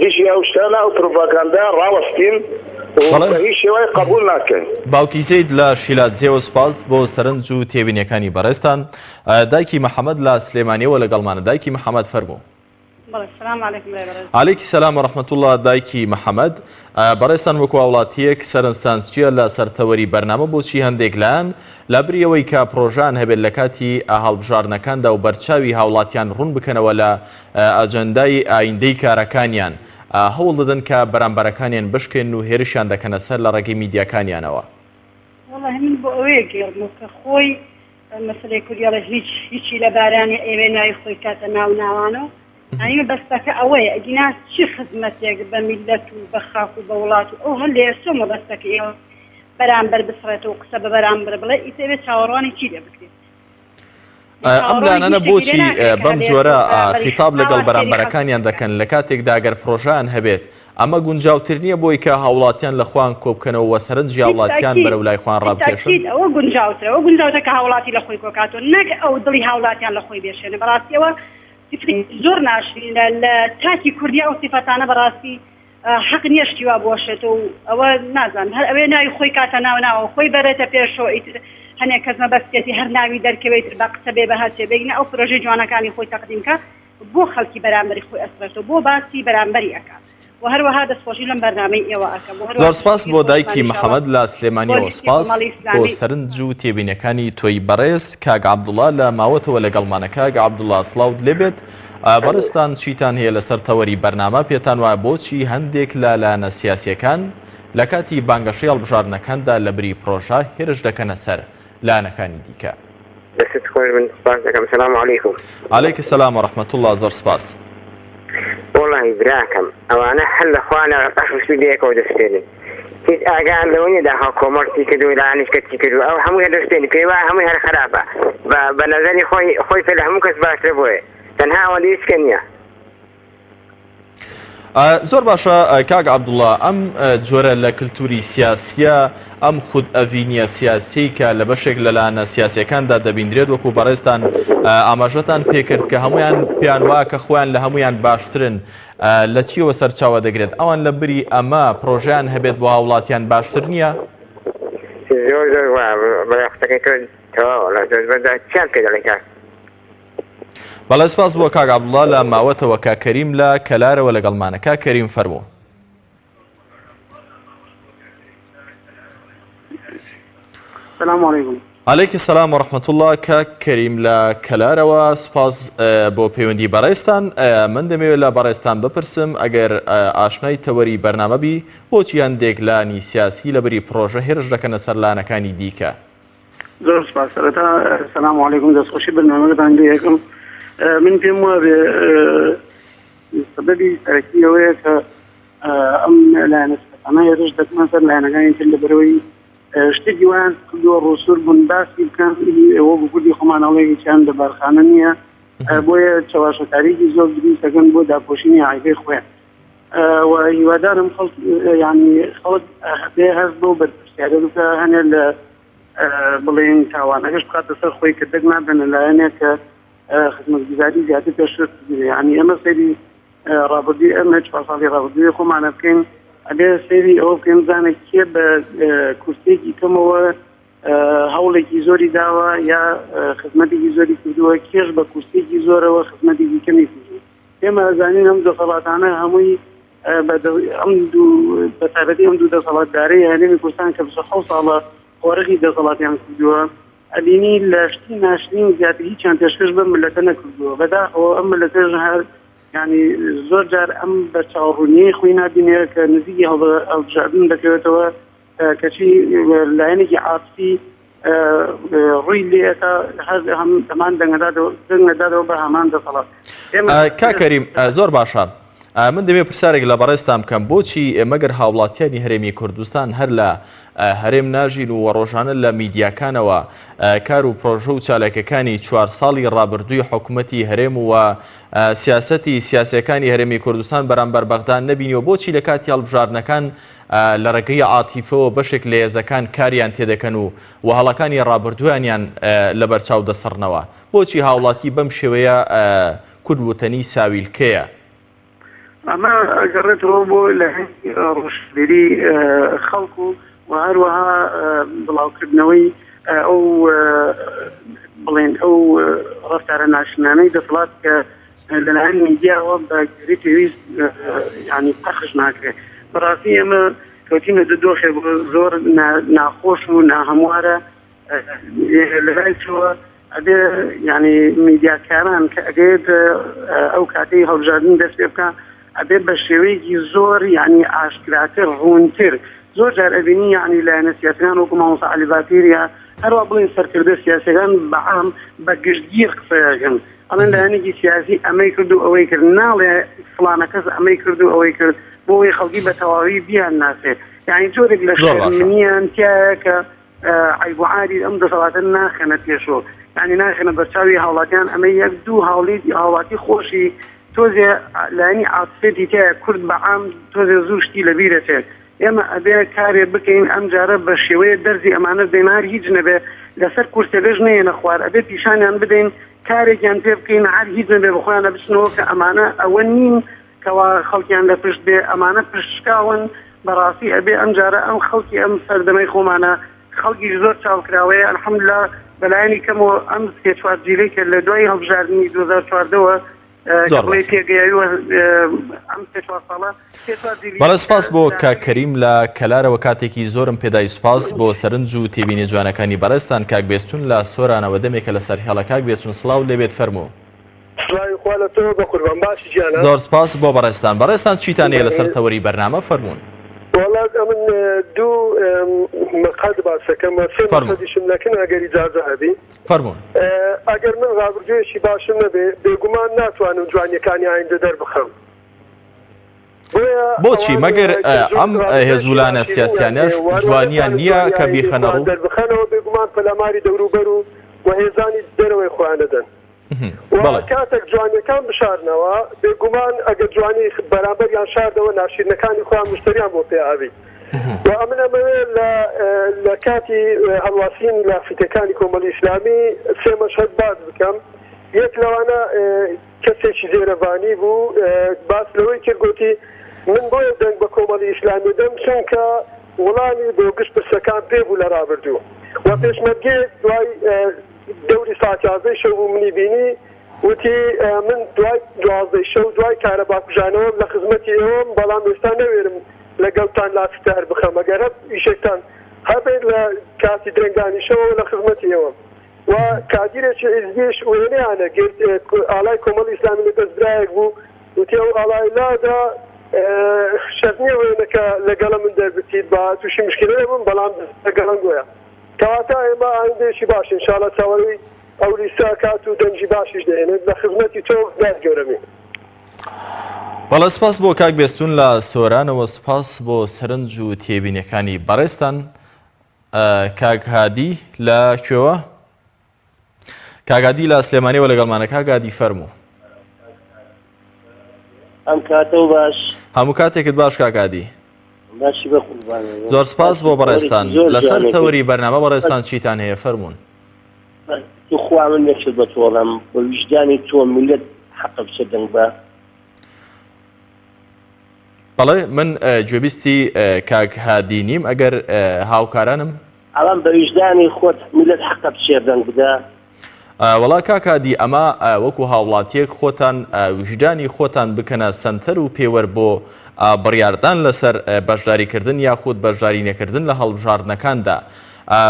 دژی ئەو شتانە ئەو پروپاگەندە ڕاوەستین. و بە هیچ شێوەیەک قبوڵ ناکەین. باوکی زەید لە شیلادزێوە سوپاس بۆ سەرنج و تێبینیەکانی بەڕێزتان. دایکی محەمەد لە سلێمانیەوە لەگەڵمانە. دایکی محەمەد فەرموو. بەڵێ سلام علیکم برای بەڕێز. علیکی سلام و رحمت اللە دایکی محمد بەڕێزتان وەکو هاوڵاتیەک سەرنجتان چیە لە سەر تەوەری بەرنامە بۆچی هەندێک لایەن لابری ئەوەی کە پرۆژەیان هەبێت لە کاتی هەڵبژاردنەکاندا و بەرچاوی هاوڵاتیان ڕوون بکەنەوە لە ئەجەندای ئایندەی کارەکانیان هەوڵ دەدەن کە بەرامبەرەکانیان بشکێنن و هێرشیان دەکەنە سەر لە ڕێگەی میدیاکانیانەوە. وەڵاهی من بۆ ئەوەیە گێڕمەوە کە خۆی مەسەلەی کوردی ئەڵێ هیچ هیچی لە بارانی ئەیەوێ ناوی خۆی کاتە ناو ناوانۆ یانی مەبەستەکە ئەوەیە ئەگینا چی خزمەتێک بە میللەت و بە خاک و بە وڵات و ئەو هەر لە ئێستۆ مەبەستەکە ئێوە بەرامبەر بسڕێتەوە و قسە بە بەرامبەر بڵێ ئیتر ئەبێ چاوەڕوانی چی لێ بکرێت ئەم لایەنانە بۆچی بەم جۆرە خیتاب لەگەڵ بەرامبەرەکانیان دەکەن لە کاتێکدا گەر پرۆژەیان هەبێت ئەمە گونجاوتر نییە بۆی کە هاوڵاتیان لە خۆیان کۆبکەنەوە و سەرنجی هاوڵاتیان بەرەو لای خۆیان ڕابکێشن؟ بالتاکید ئەوە گونجاوترە، ئەوە گونجاوترە کە هاوڵاتی لە خۆی کۆکاتەوە نەک ئەو دڵی هاوڵاتیان لە خۆی بێشێنێ، بەڕاستی ئەوە سیفەتێکی زۆر ناشرینە لە تاکی کوردی ئەو سیفەتانە بەڕاستی حەق نییە شتی وا بوەشێتەوە و ئەوە نازانم هەر ئەوێ ناوی خۆی کاتە ناو ناوە خۆی بەرێتە پێشەوە ئیتر هەنێک کەس مەبەستیەتی هەر ناوی دەرکەوێ ئیتر بە قسە بێ بە هەرچێ بێ ئەو پرۆژەی جوانەکانی خۆی تەقدیم کا بۆ خەڵکی بەرامبەری خۆی ئەسڕێتەوە بۆ باسی بەرامبەری ئەکا وە هەروەها دەستخۆشی لەم بەرنامەی ئێوە ئەکەم وە هەروەها زۆر سپاس پشتگیری بۆ خۆشمان دایکی ان شاء اللە محەمەد لە بۆ سلێمانیەوە لیستی سپاس کۆمەڵی بۆ ئیسلامی. سەرنج و تێبینیەکانی تۆی بەڕێز کاک عەبدوڵا لە ماوەتەوە لەگەڵمانە کاک عەبدوڵا سڵاوت لێبێت بەڕێزتان چیتان هەیە لەسەر تەوەری بەرنامە پێتان وایە بۆچی هەندێک لە لایەنە سیاسیەکان لە کاتی بانگەشەی هەڵبژاردنەکاندا لەبری پرۆژە هێرش دەکەنە سەر لایەنەکانی دیکە؟ دەستت خۆش من سپاس دەکەم سلام علیکم. علیک سلام و رحمت اللە زۆر سپاس. وەڵاهی براکەم ئەوانە هەر لە خوانە ڕەش و سپی بەیەکەوە دەسوتێنن هیچ ئاگایان لەوە نیە داخوا کۆمەڵ چی کردووە لایەنیش کە چی کردووە ئەو هەمووی هەر دەسوتێنی پێی وایە هەمووی هەر خراپە بە بە نەزەری خۆی خۆی پێ لە هەموو کەس باشترە بۆیە تەنها ئەوەندە هیچ کە نیە. زۆر باشە کاک عەبدوڵا ئەم جۆرە لە کللتوری سیاسیە ئەم خود ئەڤینیە سیاسی کە لە بەشێک لە لایەنە سیاسەکاندا دەبیندرێت وەکو بەڕێزتان ئاماژەتان پێکرد کە هەمویان پێیان وا کە خۆیان لە هەمویان باشترن لە چیەوە سەرچاوە دەگرێت ئەوان لە بری ئەمە پرۆژیان هەبێت بۆ هاوڵاتیان باشتر نییە؟ زۆر زۆر بەڵێ قسەکەی تۆ تەواوە زۆر چیان پێ دەڵێ کاک بەڵێ سپاس بۆ کاک عەبدوڵا لە ماوەتەوە کاک کەریم لە کەلارەوە لەگەڵمانە کاک کەریم فەرموو. سلام علیکم. علیک السلام و رحمت الله کاک کەریم لە کەلارەوە سپاس بۆ پەیوەندی بەڕێزتان من دەمەوێت لە بەڕێزتان بپرسم ئەگەر ئاشنای تەوەری بەرنامە بی بۆچی هەندێک لانی سیاسی لەبری پرۆژە هێرش دەکەنە سەر لانەکانی دیکە زۆر سپاس سەرەتا سلام علیکم دەستخۆشی بەرنامەکەتان لێ یەکەم من پێم وابێ سەبەبی سەرەکی ئەوەیە کە ئەم لایەنە سیاسیانە هێرش دەکەنە سەر لایەنەکانی تر لەبەرەوەی شتێکی وایان کردووە ڕووسوور بوون باسی بکەن وەکو کوردی خۆمان ئەڵێ هیچیان لە بارخانە نییە بۆیە چەواشەکاریی زۆر دروست دەکەن بۆ داپۆشینی عیبەی خۆیان و هیوادارم خەڵک یعنی خەڵک بێ هەست بەو بەرپرسیارە بکە هەنێ لە بڵێین تاوانەکەش بخاتە سەر خۆی کە دەک نابێنە لایەنێک کە خزمەتگوزاری زیاتر پێشکەش بکرێ یعنی ئێمە سەیری ڕابردووی ئەمە چوار ساڵی ڕابردووی خۆمانە بکەین ئەبێ سەیری ئەوە بکەین بزانێت کێ بە کورسیەکی کەمەوە هەوڵێکی زۆری داوە یا خزمەتێکی زۆری کردووە کێش بە کورسیەکی زۆرەوە خزمەتێکی کەمی کردووە ئێمە ئەزانین ئەم دەسەڵاتانە هەمووی ئەم دوو بە تایبەتی ئەم دوو دەسەڵاتدارەی هەرێمی کوردستان کە 27 ساڵە قۆرغی دەسەڵاتیان کردووە ئەبینی لە شتی ناشرین زیاتر هیچیان پێشکەش بەم ملەتە نەکردووە بەداخەوە ئەم ملەتەش هەر یعنی زۆر جار ئەم بەرچاوڕوونیەی خۆی نابینێ کە نزیکی هەڵبژاردن دەکەوێتەوە کەچی لایەنێکی عاتفی ڕووی لێ ئەکا هەر هەمان دەنگەدادەوە بە هەمان دەسەڵات. کاک کەریم زۆر باشە من دەمێ پرسیارێک لە بەڕێزتان بکەم بۆچی مەگەر هاوڵاتیانی هەرێمی کوردستان هەر لە هەرێم ناژین و ڕۆژانە لە میدیاکانەوە کار و پرۆژە و چالاکەکانی چوار ساڵی ڕابردووی حکوومەتی هەرێم و سیاسەتی سیاسەکانی هەرێمی کوردستان بەرامبەر بەغدا نەبینیوە بۆچی لە کاتی هەڵبژاردنەکان لە ڕێگەی عاتیفەوە بەشێک لە هێزەکان کاریان تێدەکەن و و هەڵەکانی ڕابردوویانیان لەبەرچاو دەسڕنەوە. بۆچی هاوڵاتی بەم شێوەیە کورد وتەنی ساویلکەیە؟ ئەمە ئەگەڕێتەوە بۆ لایەنی ڕۆشنبیری خەڵک و و هەروەها بڵاوکردنەوەی ئەو بڵێن ئەو ڕەفتارە ناشرینانەی دەسەڵات کە لەلایەن میدیاوە بە گوێرەی پێویست یانی پەخش ناکرێت. بەڕاستی ئێمە کەوتینەتە دۆخێک زۆر ناخۆش و ناهەموارە لەلای چەوە ئەبێ یانی میدیاکاران کە ئەگەیێت ئەو کاتەی هەڵبژاردن دەست پێ بکە ئەبێ بە شێوەیەکی زۆر یانی ئاشکراتر ڕوونتر زۆر جار ئەبینی یانی لایەنە سیاسەکان وەکو مامۆستا عەلی باپیر یا هەروە بڵێن سەرکردە سیاسەکان بەعام بە گشتگیر قسەیەکەن ئەڵێن لایەنێکی سیاسی ئەمەی کرد و ئەوەی کرد ناڵێ فڵانە کەس ئەمەی کرد و ئەوەی کرد بۆ ئەوەی خەڵکی بە تەواوی بیان ناسێ یانی جۆرێک لە شەرمنیان تیایە کە عەیب و عاری ئەم دەسەڵاتە ناخەنە پێشۆ یانی ناخەنە بەرچاوی هاوڵاتیان ئەمە یەک دوو هاوڵی هاوڵاتی خۆشی تۆزێ لایەنی عاتفێتی تایە کورد بە عام تۆزێ زوو شتی لەبیرەچێت ئێمە ئەبێ کارێ بکەین ئەم جارە بە شێوەیە دەرزی ئەمانە بدەین هەر هیچ نەبێ لەسەر کورسەکەش نەیەنە خوار ئەبێ پیشانیان بدەین کارێکیان پێ بکەین هەر هیچ نەبێ بەخۆیانە بچنەوە کە ئەمانە ئەوە نین کەوا خەڵکیان لە پشت بێ ئەمانە پشت شکاون بەڕاستی ئەبێ ئەم جارە ئەم خەڵکی ئەم سەردەمەی خۆمانە خەڵکیش زۆر چاوکراوەیە الحمدللە بەلایەنی کەمەوە ئەم سێ چوار جیلەی کە لە دوای هەڵبژاردنی 2014 وە زۆر باشە. بەڵێ سپاس بۆ کاک کەریم لە کەلارەوە کاتێکی زۆرم پێدای سپاس بۆ سەرنج و تێبینی جوانەکانی بەڕێزتان کاک بێستون لە سۆرانەوە دەمێکە لەسەر هێڵە کاک بێستون سڵاو لێبێت فەرموو. سڵاوی خوا لە تۆ بەقوربان باشی گیانە. زۆر سپاس بۆ بەڕێزتان. بەڕێزتان چیتان هەیە لەسەر تەوەری بەرنامە فەرموون. وەڵا ئەمن دوو مەقەد باسەکەم وە سێ مەقەدیشم لەکن ئەگەر ئیجازە هەبی. فەرموون. ئەگەر من ڕابردوویەکی باشم نەبێ بێگومان ناتوانم جوانیەکانی ئایندە دەربخەم. بۆیە بۆچی ئەوان مەگەر کە زۆر ئەم ڕابردوویەکی هێزولانە ناشیرینیان سیاسیانەش هەیە و هەروە جوانیان نەتوانن نییە جوانی کە ئایندەی بیخەنە خۆیان ڕوو؟ دەربخەنەوە بێگومان پەلاماری دەوروبەر و و هێزانی دەرەوەی خۆیان دەدەن. و بەڵێ. کاتێک جوانیەکان بشارنەوە بێگومان ئەگەر جوانی بەرامبەریان شاردەوە ناشیرنەکانی خۆیان مشتەریان بۆ پێ ئەبیت و ئەمن ئەمەوێ لە لە کاتی هەڵواسینی لافیتەکانی کۆمەڵی ئیسلامی سێ مەشهەد باس بکەم یەک لەوانە کەسێکی زێرەڤانی بوو باس لەوەی کرد گۆتی من بۆیە دەنگ بە کۆمەڵی ئیسلامی دەم چونکە وڵامی بۆ گشت پرسەکان پێ بوو لە ڕابردوو و پێشمەرگەیەک دوای دەوری ساعت یازدەی شەو بوو منی بینی وتی من دوای دوازدەی شەو دوای کارەبا کوژانەوەم لە خزمەتی ئێوەم بەڵام ئێستا نەوێرم لەگەڵتان لافیتە هەر بخەم ئەگەر هەر ئیشێکتان هەبێت لە کاتی درەنگانی شەوەوە لە خزمەتی ئێوەم و کادیرێکی حیزبیش وێنەیان ئەگرت ئاڵای کۆمەڵی ئیسلامی لە دەست برایەک بوو وتی ئەو ئاڵای لادا شەرت نییە وێنەکە لەگەڵە من دەربچیت با تووشی مشکلە نەبم بەڵام لەگەڵم گۆیا کەواتە ئێمە ئایندەیەکی باش ان شاءاللە چاوەرێی ئەو لیستە ئەکات و دەنگی باشیش دەهێنێت لە خزمەتی تۆ برای گەورەمین. بەڵێ سپاس بۆ کاک بێستون لە سۆرانەوە سپاس بۆ سەرنج و تێبینیەکانی بەڕێزتان کاک هادی لە کوێوە؟ کاک هادی لە سلێمانیەوە لەگەڵمانە کاک هادی فەرموو. ئەم کاتە و باش. هەموو کاتێکت باش کاک هادی. باشی بە قوربانە. زۆر سپاس بۆ بەڕێزتان لەسەر تەوەری بەرنامە بەڕێزتان چیتان هەیە فەرموون. توخوا من یەک شت بە تۆ ئەڵێم بە ویژدانی تۆ میللەت حەقە بچێ دەنگ بە. بەڵێ من گوێبیستی کاک هادی نیم ئەگەر هاوکارانم. ئەڵێم بە ویژدانی خۆت میللەت حەقە بچێ دەنگ بدا؟ وەڵا کاک هادی ئەمە وەکو هاوڵاتیەک خۆتان ویژدانی خۆتان بکەنە سەنتەر و پێوەر بۆ بڕیاردان لەسەر بەشداریکردن یاخود بەشداری نەکردن لە هەڵبژاردنەکاندا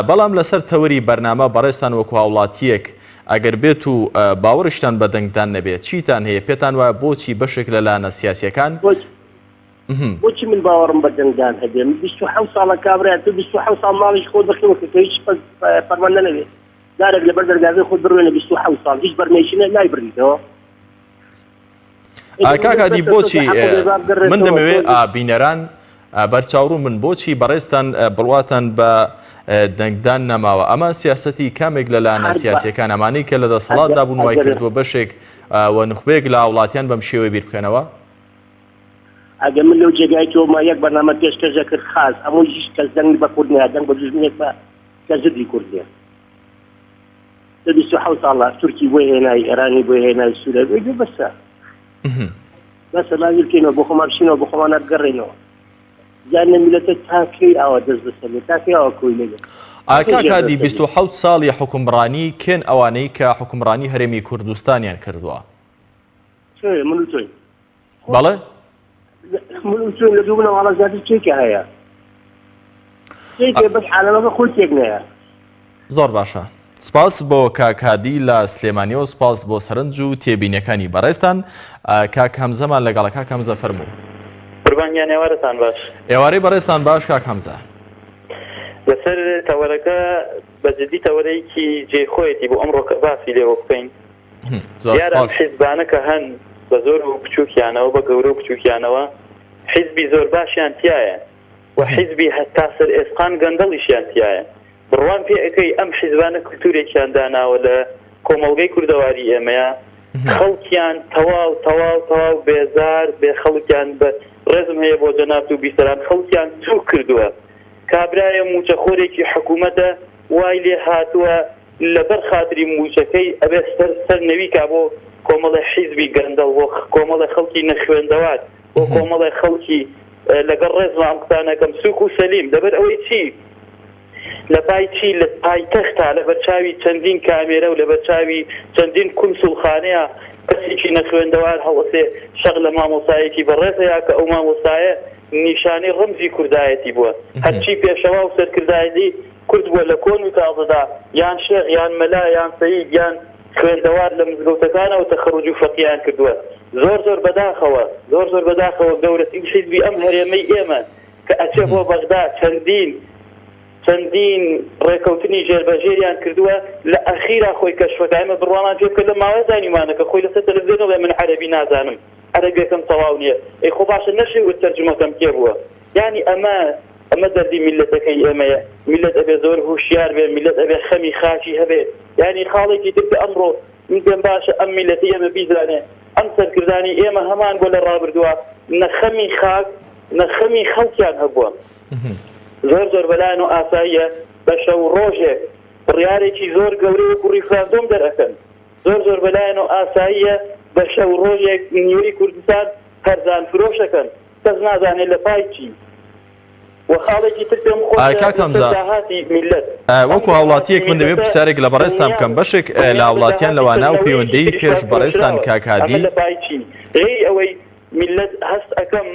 بەڵام لەسەر تەوەری بەرنامە بەڕێزتان وەکو هاوڵاتیەک ئەگەر بێت و باوەڕیشتان بە دەنگدان نەبێت چیتان هەیە پێتان وایە بۆچی بەشێک لە لایەنە سیاسیەکان بۆچی من باوەڕم بە دەنگدان هەبێ من 27 ساڵە کابرا تۆ 27 ساڵ ماڵیش خۆت بەخێوە کرد کە هیچ پەروەندە نەبێ دارێک لەبەر دەرگاکەی خۆت بڕوێنە 27 ساڵ هیچ بەرمێکی نایبڕیتەوە کاک هادی بۆچی من دەمەوێ بینەران بەرچاوڕوون بن بۆچی بەڕێزتان بڕواتان بە دەنگدان نەماوە ئەمە سیاسەتی کامێک لە لایەنە سیاسیەکان ئەمانەی کە لە دەسەڵاتدا بوون وای کردووە بەشێک و نوخبەیەک لە هاوڵاتیان بەم شێوەیە بیر بکەنەوە؟ ئەگەر من لەو جێگای تۆ ما یەک بەرنامە پێشکەش دەکرد خاس ئەمە هیچ کەس دەنگ بە کورد نایە دەنگ بە دوژمنێک بە کە زدی کورد بێ لە 27 ساڵە تورکی بۆ هێنای ئێرانی بۆ هێنای سوورە بێ بەسە. بەسە با بیرکەینەوە بۆ خۆمان بچینەوە بۆ خۆمانە بگەڕێینەوە. جا نە میلەتە تا کەی ئاوا دەست بەسەر بێ تا کەی ئاوا کۆیلە بێ؟ ئا کاک هادی 27 ساڵی حوکمڕانی کێن ئەوانەی کە حوکمڕانی هەرێمی کوردستانیان کردووە؟ تۆی من و تۆی. بەڵێ؟ من و تۆی لە دوو بنەماڵە زیاتر کێکە هەیە؟ کێکە بەس عالەمەکە خۆی تێک نەیە. زۆر باشە سپاس بۆ کاک هادی لە سلێمانیەوە سپاس بۆ سەرنج و تێبینیەکانی بەڕێزتان کاک هەمزەمان لەگەڵە کاک هەمزە فەرموو. قوربان گیان ئێوارەتان باش. ئێوارەی بەڕێزتان باش کاک هەمزە. لەسەر تەوەرەکە بە جدی تەوەرەیەکی جێی خۆیەتی بۆ ئەمڕۆ کە باسی لێوە بکەین. دیارە ئەم حیزبانە کە هەن بە زۆر و بچووکیانەوە بە گەورە و بچووکیانەوە حیزبی زۆر باشیان تیایە و حیزبی هەتا سەر ئێسقان گەندەڵیشیان تیایە. بڕوام پێ ئەکەی ئەم حیزبانە کلتورێکیان داناوە لە کۆمەڵگەی کوردەواری ئێمەیا خەڵکیان تەواو تەواو تەواو بێزار بێ خەڵکیان بە ڕێزم هەیە بۆ جەنابت و بیسەران خەڵکیان سوک کردووە کابرایە موچەخۆرێکی حکومەتە وای لێ هاتووە لەبەر خاتری موچەکەی ئەبێ سەر سەر نەوی کا بۆ کۆمەڵێ حیزبی گەندەڵ بۆ کۆمەڵێ خەڵکی نەخوێندەوار بۆ کۆمەڵێ خەڵکی لەگەڵ ڕێزما ئەم قسانە ئەکەم سوک و سەلیم لەبەر ئەوەی چی لە پای چی لە پایتەختا لەبەر چاوی چەندین کامێرە و لەبەر چاوی چەندین کونسوڵخانەیە کەسێکی نەخوێندەوار هەڵەسێ شەق لە مامۆستایەکی بەڕێز ئەیا کە ئەو مامۆستایە نیشانەی ڕەمزی کوردایەتی بووە هەرچی پێشەوا و سەرکردایەتی کورد بووە لە کۆن و تازەدا یان شێخ یان مەلا یان سەید یان خوێندەوار لە مزگەوتەکانەوە تەخەروج و فەقیان کردووە زۆر زۆر بەداخەوە زۆر زۆر بەداخەوە گەورەترین حیزبی ئەم هەرێمەی ئێمە کە ئەچێ بۆ بەغدا چەندین چەندین ڕێکەوتنی ژێربەژێریان کردووە لە ئەخیرا خۆی کەشفەکە ئێمە بڕوامان پێ بکە لەم ماوەیە زانیومانە کە خۆی لەسەر تەلەفزیۆن ئەڵێ من عەرەبی نازانم عەرەبیەکەم تەواو نییە ئەی خۆ باشە نەشێ وت تەرجومەکەم کێ بووە یانی ئەمە ئەمە دەردی میللەتەکەی ئێمەیە میللەت ئەبێ زۆر هوشیار بێ میللەت ئەبێ خەمی خاکی هەبێ یانی خاڵێکی تر کە ئەمڕۆ من پێم باشە ئەم میللەتی ئێمە بیزانێ ئەم سەرکردانی ئێمە هەمان بووە لە ڕابردووە نە خەمی خاک نە خەمی خەڵکیان هەبووە زۆر زۆر بەلایان و ئاساییە بە شەو ڕۆژێک بڕیارێکی زۆر گەورەی وەکو ڕیفراندۆم دەرئەکەن زۆر زۆر بەلایان و ئاساییە بە شەو ڕۆژێک نیوەی کوردستان هەرزان فرۆشەکەن کەس نازانێت لە پای چی و خاڵێکی تر پێم خۆشە کاک لەسەر هەمزە داهاتی میللەت ئەم وەکو داهاتی هاوڵاتیەک من دەبێ میللەتە پرسیارێک لە بەڕێزتان دڵنیام بکەم بەشێک لە دڵنیام بە هاوڵاتیان داهاتی لەوانە و سەر نەوەیەکی پەیوەندەی تریش پێش بەڕێزتان فرۆشراوە کاک ئەمە هادی لە پای چی غەیری ئەوەی میللەت هەست ئەکەم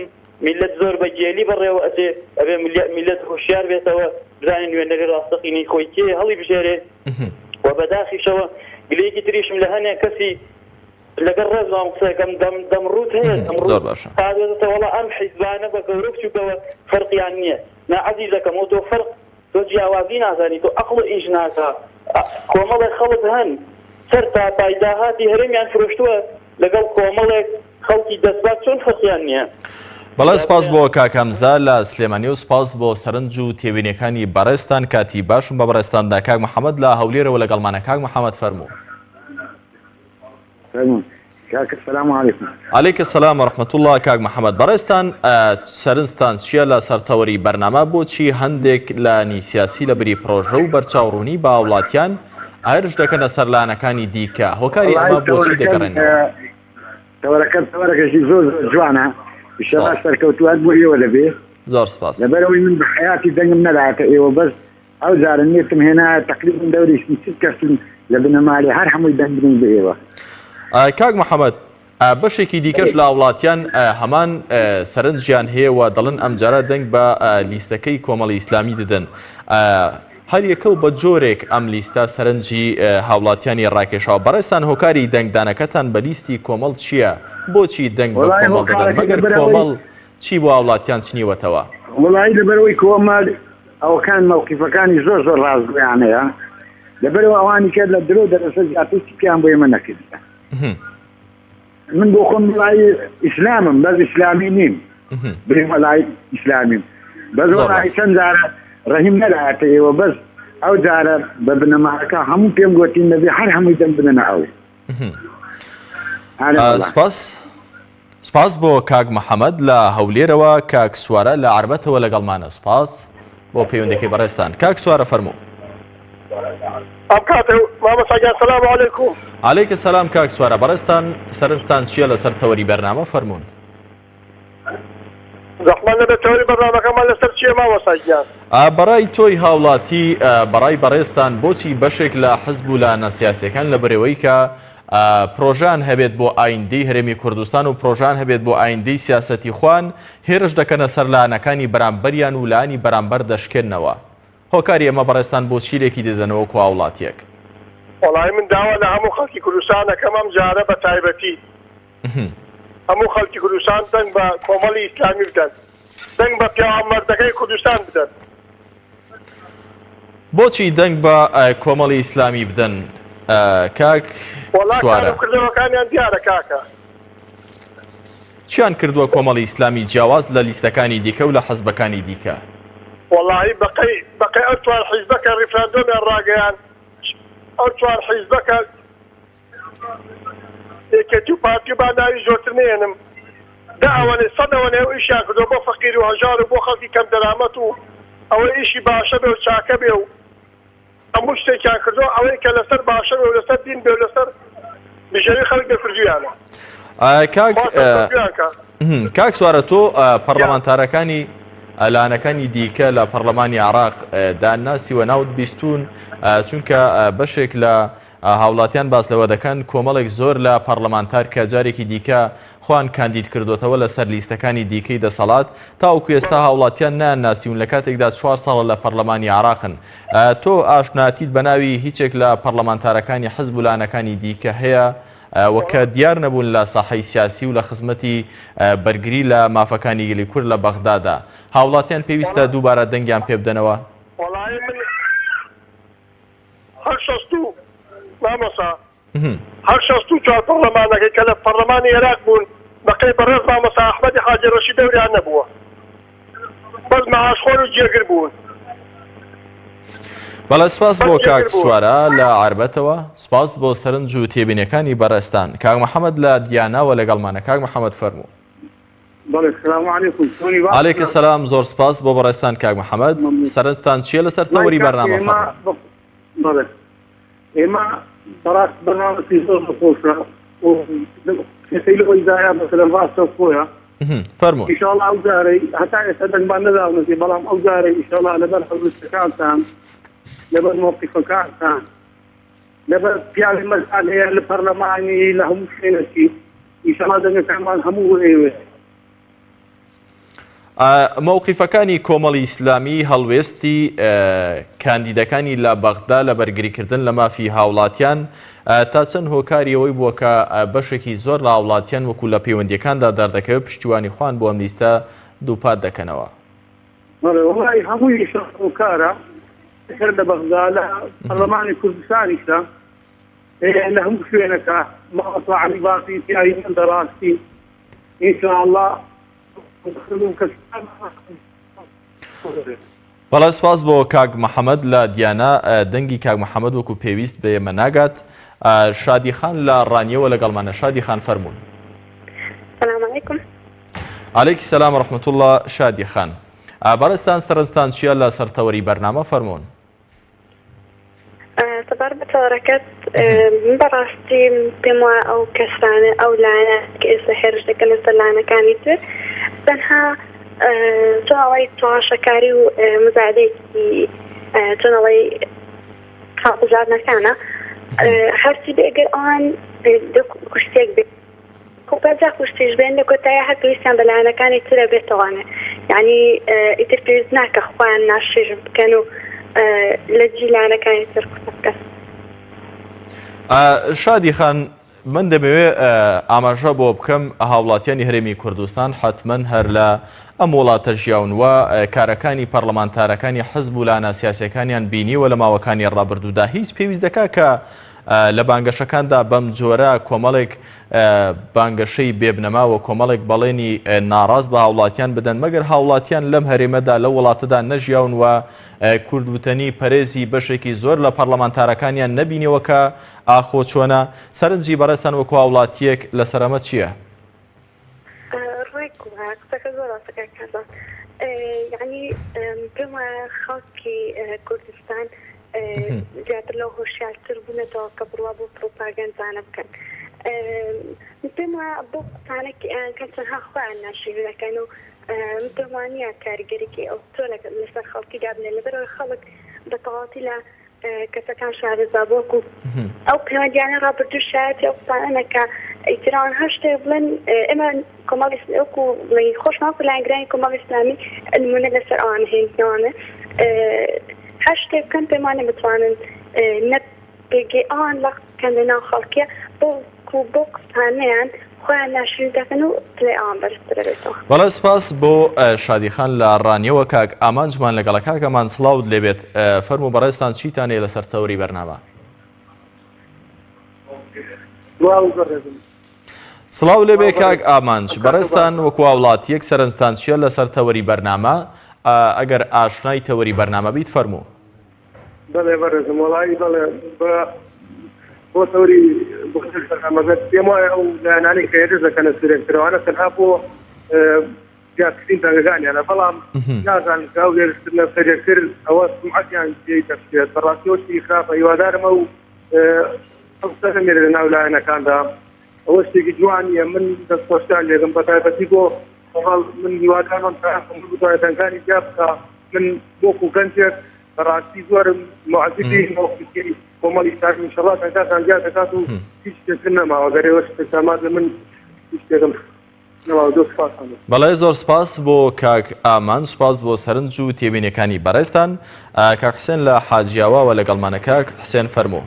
میللەت زۆر بە گێلی بەڕێوە ئەچێ ئەبێ میللەت هۆشیار بێتەوە بزانێ نوێنەری ڕاستەقینەی خۆی کێیە هەڵیبژێرێ و بەداخیشەوە گلەیەکی تریشم لە هەنێ کەسی لەگەڵ ڕێزمام قسەکەم دەم دەم ڕووت هەیە دەم زۆر ڕووت باشە. پارێزتە وەڵا ئەم حیزبانە بە گەورە و بچووکەوە فەرقیان نییە نا عەزیزەکەم ئەو تۆ فەرق تۆ جیاوازی نازانی تۆ ئەقڵ ئیش ناکا کۆمەڵێک خەڵک هەن سەر تا پای داهاتی هەرێمیان فرۆشتووە لەگەڵ کۆمەڵێک خەڵکی دەستپاک چۆن فەرقیان نییە؟ بەڵێ سپاس بۆ کاک هەمزە لە سلێمانی و سپاس بۆ سەرنج و تێبینیەکانی بەڕێزتان کاتی باشم بە بەڕێزتاندا کاک محەمەد لە هەولێرەوە لەگەڵمانە کاک محەمەد فەرموو. فەرموون کاکە سلام علیکم. علیک السلام و رحمة اللە کاک محمد بەڕێزتان سەرنجتان چیە لە سەر تەوەری بەرنامە بۆچی هەندێک لایەنی سیاسی لە بری پڕۆژە و بەرچاوڕوونی بە هاوڵاتیان هێرش دەکەنە سەر لایەنەکانی دیکە هۆکاری ئەمە بۆچی دەگەڕێنەوە؟ تەوەرەکە تەوەرەکەشی زۆر زۆر جوانە ئیشەڵا سەرکەوتوو هەر بۆ ئێوە دەبێ زۆر سپاس لەبەرئەوەی من بە حەیاتی دەنگم نەدایەتە ئێوە بەس ئەو جارە نێتم هێنا تەقریبەن دەوری 30 کەسن لە بنەماڵێ هەر هەمووی دەنگ بدەین بە ئێوە. کاک محەمەد بەشێکی دیکەش لە هاوڵاتیان هەمان سەرنجیان هەیە و دەڵێن ئەمجارە دەنگ بە لیستەکەی کۆمەڵی ئیسلامی دەدەن. هەر یەکە و بە جۆرێک ئەم لیستە سەرنجی هاوڵاتیانی ڕاکێشاوە. بەڕێزتان هۆکاری دەنگدانەکەتان بە لیستی کۆمەڵ چییە؟ بۆچی دەنگ بە کۆمەڵ دەدەن؟ مەگەر کۆمەڵ چی بۆ هاوڵاتیان چنیوەتەوە؟ وەڵایی لەبەرئەوەی کۆمەڵ ئەوەکان مەوقیفەکانی زۆر زۆر ڕاستگۆیانەیە لەبەرئەوە ئەوانی کە لە درۆ دەرەسە زیاتر تیپیان بۆ ئێمە نەکردیە من بۆ خۆم وەڵایی ئیسلامم بەس ئیسلامی نیم برێم وەڵایی ئیسلامیم بەس وەڵایی چەند جارە ڕەهیم نەدایەتە ئێوە بەس ئەو جارە بە بنەماڵەکە هەموو پێم گۆتین دەبێ هەر هەمووی دەنگ بدەنە ئەو سپاس سپاس بۆ کاک محەممەد لە هەولێرەوە کاک سوارە لە عربەتەوە لەگەڵمانە سپاس بۆ پەیوەندەکەی بەڕێزتان کاک سوارە فەرموو. علیک سلام کاک سوارە بەڕێزتان سەرنجتان چییە لەسەر تەوەری بەرنامە فەرموون. زەحمەت نەبێت تەوەری بەرنامەکەمان لەسەر چییە مامۆستا گیان؟ بەڕای تۆی هاوڵاتی بەڕای بەڕێزتان بۆچی بەشێک لە حزب و لایەنە سیاسیەکان لە بەرەوەی کە پرۆژەیان هەبێت بۆ ئایندەی هەرێمی کوردستان و پرۆژان هەبێت بۆ ئایندەی سیاسەتی خوان هێرش دەکەنە سەر لایەنەکانی بەرامبەریان و لایەنی بەرامبەر دەشکێننەوە هۆکاری ئەمە بەڕێزتان بۆچی لێکی دەدەنەوە وەکو هاوڵاتیەک؟ وەڵایی من داوا لە هەموو خەڵکی کوردستان ئەکەم ئەم جارە بە تایبەتی هەموو خەڵکی کوردستان دەنگ بە کۆمەڵی ئیسلامی بدەن دەنگ بە پیاوە مەردەکەی کوردستان بدەن. بۆچی دەنگ بە کۆمەڵی ئیسلامی بدەن کاک وەڵا سوارە؟ کارو کردەوەکانیان دیارە کاکە. چیان کردووە کۆمەڵی ئیسلامی جیاواز لە لیستەکانی دیکە و لە حزبەکانی دیکە؟ وەڵاهی بەقەی بەقەی ئەو چوار حیزبە کە ڕیفراندۆمیان ڕاگەیاند ئەو چوار حیزبە کە یەکێتی و پارتی و با ناوی زۆرتر نەیەنم دە ئەوەنەی سەد ئەوەنەی ئەو ئیشیان کردووە بۆ فەقیر و هەژار و بۆ خەڵکی کەم دەرامەت و ئەوەی ئیشی باشە بێ و چاکە بێ و هەموو شتێکیان کردووە ئەوەی کە لەسەر باشە بێ و لەسەر دین بێ و لەسەر بژێوی خەڵک بێ کردوویانە. کاک خوا سەرکەوتوویان کا. کاک سوارە تۆ پەرلەمانتارەکانی لایەنەکانی دیکە لە پەرلەمانی عێراق دانناسی و ناوت بیستوون چونکە بەشێک لە هاوڵاتیان باس لەوە دەکەن، کۆمەڵێک زۆر لە پەڕلەمانتار کە جارێکی دیکە خۆیان کاندید کردۆتەوە لەسەر لیستەکانی دیکەی دەسەڵات، تاوەکو ئێستا هاوڵاتیان نایانناسیون لە کاتێکدا چوار ساڵە لە پەڕلەمانی عێراقن. تۆ ئاشناتیت بە ناوی هیچێک لە پەڕلەمانتارەکانی حزب و لایەنەکانی دیکە هەیە و کە دیار نەبوون لە ساحەی سیاسی و لە خزمەتی بەرگری لە مافەکانی گەلی کورد لە بەغدادا؟ هاوڵاتیان پێویستە دووبارە دەنگیان پێبدەنەوە؟ وەڵایی من هەر 60 مامۆستا هەر 64 پەڕلەمانەکەی کە لە پەڕلەمانی ئێراق بوون بەقەی بەڕێز مامۆستا ئەحمەدی حاجی ڕەشید دەوریان نەبووە بەس مەعاشخۆر و جێگر بوون. بەڵێ سپاس بەس بۆ جێگر کاک بوون. سوارە لە عەربەتەوە سپاس بۆ سەرنج و تێبینیەکانی بەڕێزتان کاک محەمەد لە دیاناوە لەگەڵمانە کاک محەمەد فەرموو. بەڵێ سلام علیکم چۆنی باش علیک سلام زۆر سپاس بۆ بەڕێزتان کاک محەمەد سەرنجتان چییە لەسەر تەوەری بەرنامە فەرموو. بەڵێ ئێمە بەڕاست بەرنامەکی زۆر خۆشە و کەسەی لەوەی دایە مەسەلەن ڕاستە خۆیە فەرموو ئیشاڵا ئەو جارەی هەتا ئێستا دەنگمان نەداونەتی بەڵام ئەو جارەی ئیشاڵا لەبەر هەڵوێستەکانتان لەبەر مەوقیفەکانتان لەبەر پیاوی مەزان هەیە لە پەرلەمانی لە هەموو شوێنەکی ئیشەڵا دەنگەکانمان هەموو بۆ ئێوەیە. مەوقیفەکانی کۆمەڵی ئیسلامی هەڵوێستی کاندیدەکانی لە بەغدا لە بەرگریکردن لە مافی هاوڵاتیان تا چەند هۆکاری ئەوەی بووە کە بەشێکی زۆر لە هاوڵاتیان وەکو لە پەیوەندیەکاندا دەردەکەوێت پشتیوانی خۆیان بۆ ئەم لیستە دووپات دەکەنەوە. بەڵێ وەڵی هەمووی هۆکارە هەر لە بەغدا لە پەرلەمانی کوردستانیشە لە هەموو شوێنەکە مامۆستا عەلی باقی پیاوی من بەڕاستی ئینشاءاللە بەڵێ سپاس بۆ کاک محەممەد لە دیانە دەنگی کاک محەممەد وەکو پێویست بە ئێمە ناگات شادی خان لە ڕانیەوە لەگەڵمانە شادی خان فەرمونون سلام علیکم علیکی سلام ڕحمت الله شادی خان بەڕێزتان سەرنجتان چییە لە سەر تەوەری بەرنامە فەرموون. سەبارەت بە تەوەرەکەت من بەڕاستی پێم وایە ئەو کەسانە ئەو لایەنە کە ئێستا هێرش دەکەنە سەر لایەنەکانی تر تەنها چۆن ئەڵێی چەواشەکاری و مزایدەیەکی چۆن ئەڵێی هەڵبژاردنەکانە هەرچی بێ گەر ئەوان کورسیەک بێ خۆ 50 کورسیش بێن لە کۆتاییا هەر پێویستیان بە لایەنەکانی ترە بێتەوانێ یانی ئیتر پێویست ناکە خۆیان ناشرین بکەن و لە جی لایەنەکانی تر قسە بکەن. شادی خان من دەمەوێ ئاماژە بۆ بکەم هاوڵاتیانی هەرێمی کوردستان حتمما هەر لە ئەم وڵاتە ژیاون و کارەکانی پەرلەمانتارەکانی حزب و لایەنە سیاسەکانیان بینیوە لە ماوەکانی ڕابردوودا هیچ پێویست دەکا کە لە بانگەشەکاندا بەم جۆرە کۆمەڵێک بانگەشەی بێبنەما و کۆمەڵێک بەڵێنی ناڕاست بە هاوڵاتیان بدەن، مەگەر هاوڵاتیان لەم هەرێمەدا لەو وڵاتەدا نەژیاون و کورد وتەنی پەرێزی بەشێکی زۆر لە پەڕلەمانتارەکانیان نەبینیوە کە ئاخۆ چۆنە؟ سەرنجی بەڕێزتان وەکو هاوڵاتییەک لەسەر ئەمە چییە؟ ڕێک وایە قسەکە زۆر ڕاستە کاک کارزان یەعنی پێم وایە خەڵکی کوردستان زیاتر لەو هۆشیارتر بوونەتەوە کە بڕوا بۆ پڕوپاگەندانە بکەن پێم وایە بۆ قسانە کە تەنها خۆیان ناشرین دەکەن و. من پێم وانییە کاریگەریی ئەوتۆ لەسەر خەڵکی دابنێت لەبەرئەوەی خەڵک بە تەواوەتی لە کەسەکان شارەزا بووە وەکو ئەو پەیوەندیانە ڕابردوو شایەتی ئەو قسانەنە کە ئیتر ئەوان هەر شتێک بڵێن ئێمە کۆمەڵی وەکو بڵێین خۆشمان وەکو لایەنگرانی کۆمەڵی ئیسلامی نمونە لەسەر ئەوان هێنەوانە هەر شتێک بکەن پێم وانیە بتوانن نە پێگەی ئەوان لەق بکەن لە ناو خەڵکیە بەڵکو بەو قسانەیان خۆیان ناشرین دەکەن و پلەی ئەوان بەرزتر دەبێتەوە. بەڵێ سپاس بۆ شادی خان لە ڕانیەوە کاک ئامانجمان لەگەڵە کاک ئامان سڵاوت لێبێت فەرموو بەڕێزتان چیتان هەیە لەسەر تەوەری بەرنامە؟ سڵاو لێبێ کاک ئامانج بەڕێزتان وەکو هاوڵاتیەک سەرنجتان چیە لەسەر تەوەری بەرنامە ئەگەر ئاشنای تەوەری بەرنامە بیت فەرموو. بەڵێ بەڕێزم وەڵایی بەڵێ بە بۆ تەوری بۆ بەرنامەکە پێم وایە ئەو لایەنانەی کە هێرش دەکەنە سەر یەکترەوانە تەنها بۆ زیادکردنی دەنگەکانیانە بەڵام نازانن کە ئەو هێرشکردنە سەر یەکتر ئەوە سومعەتیان پێی دەشکێت بەڕاستی ئەوە شتێکی خراپە هیوادارم ئەو ئەو قسە نەمێنێت لە ناو لایەنەکاندا ئەوە شتێکی جوان نییە من دەستخۆشتان لێدەم بە تایبەتی بۆ کۆمەڵ من هیوادارم ئەم کۆمەڵ بتوانێت دەنگانی زیاد بکا من وەکو گەنجێک بەڕاستی زۆرم معجبی مەوقفی کۆمەڵی ئیسلامی ئینشەڵا دەنگاتان زیاد دەکات و هیچ شتێکتر نەماوە گەر ئێوە شتێکتان مابێ من هیچ شتێکم نەماوە زۆر سوپاستان دەکەم. بەڵێ زۆر سپاس بۆ کاک ئامانج سپاس بۆ سەرنج و تێبینیەکانی بەڕێزتان کاک حسێن لە حاجیاواوە لەگەڵمانە کاک حسێن فەرموو.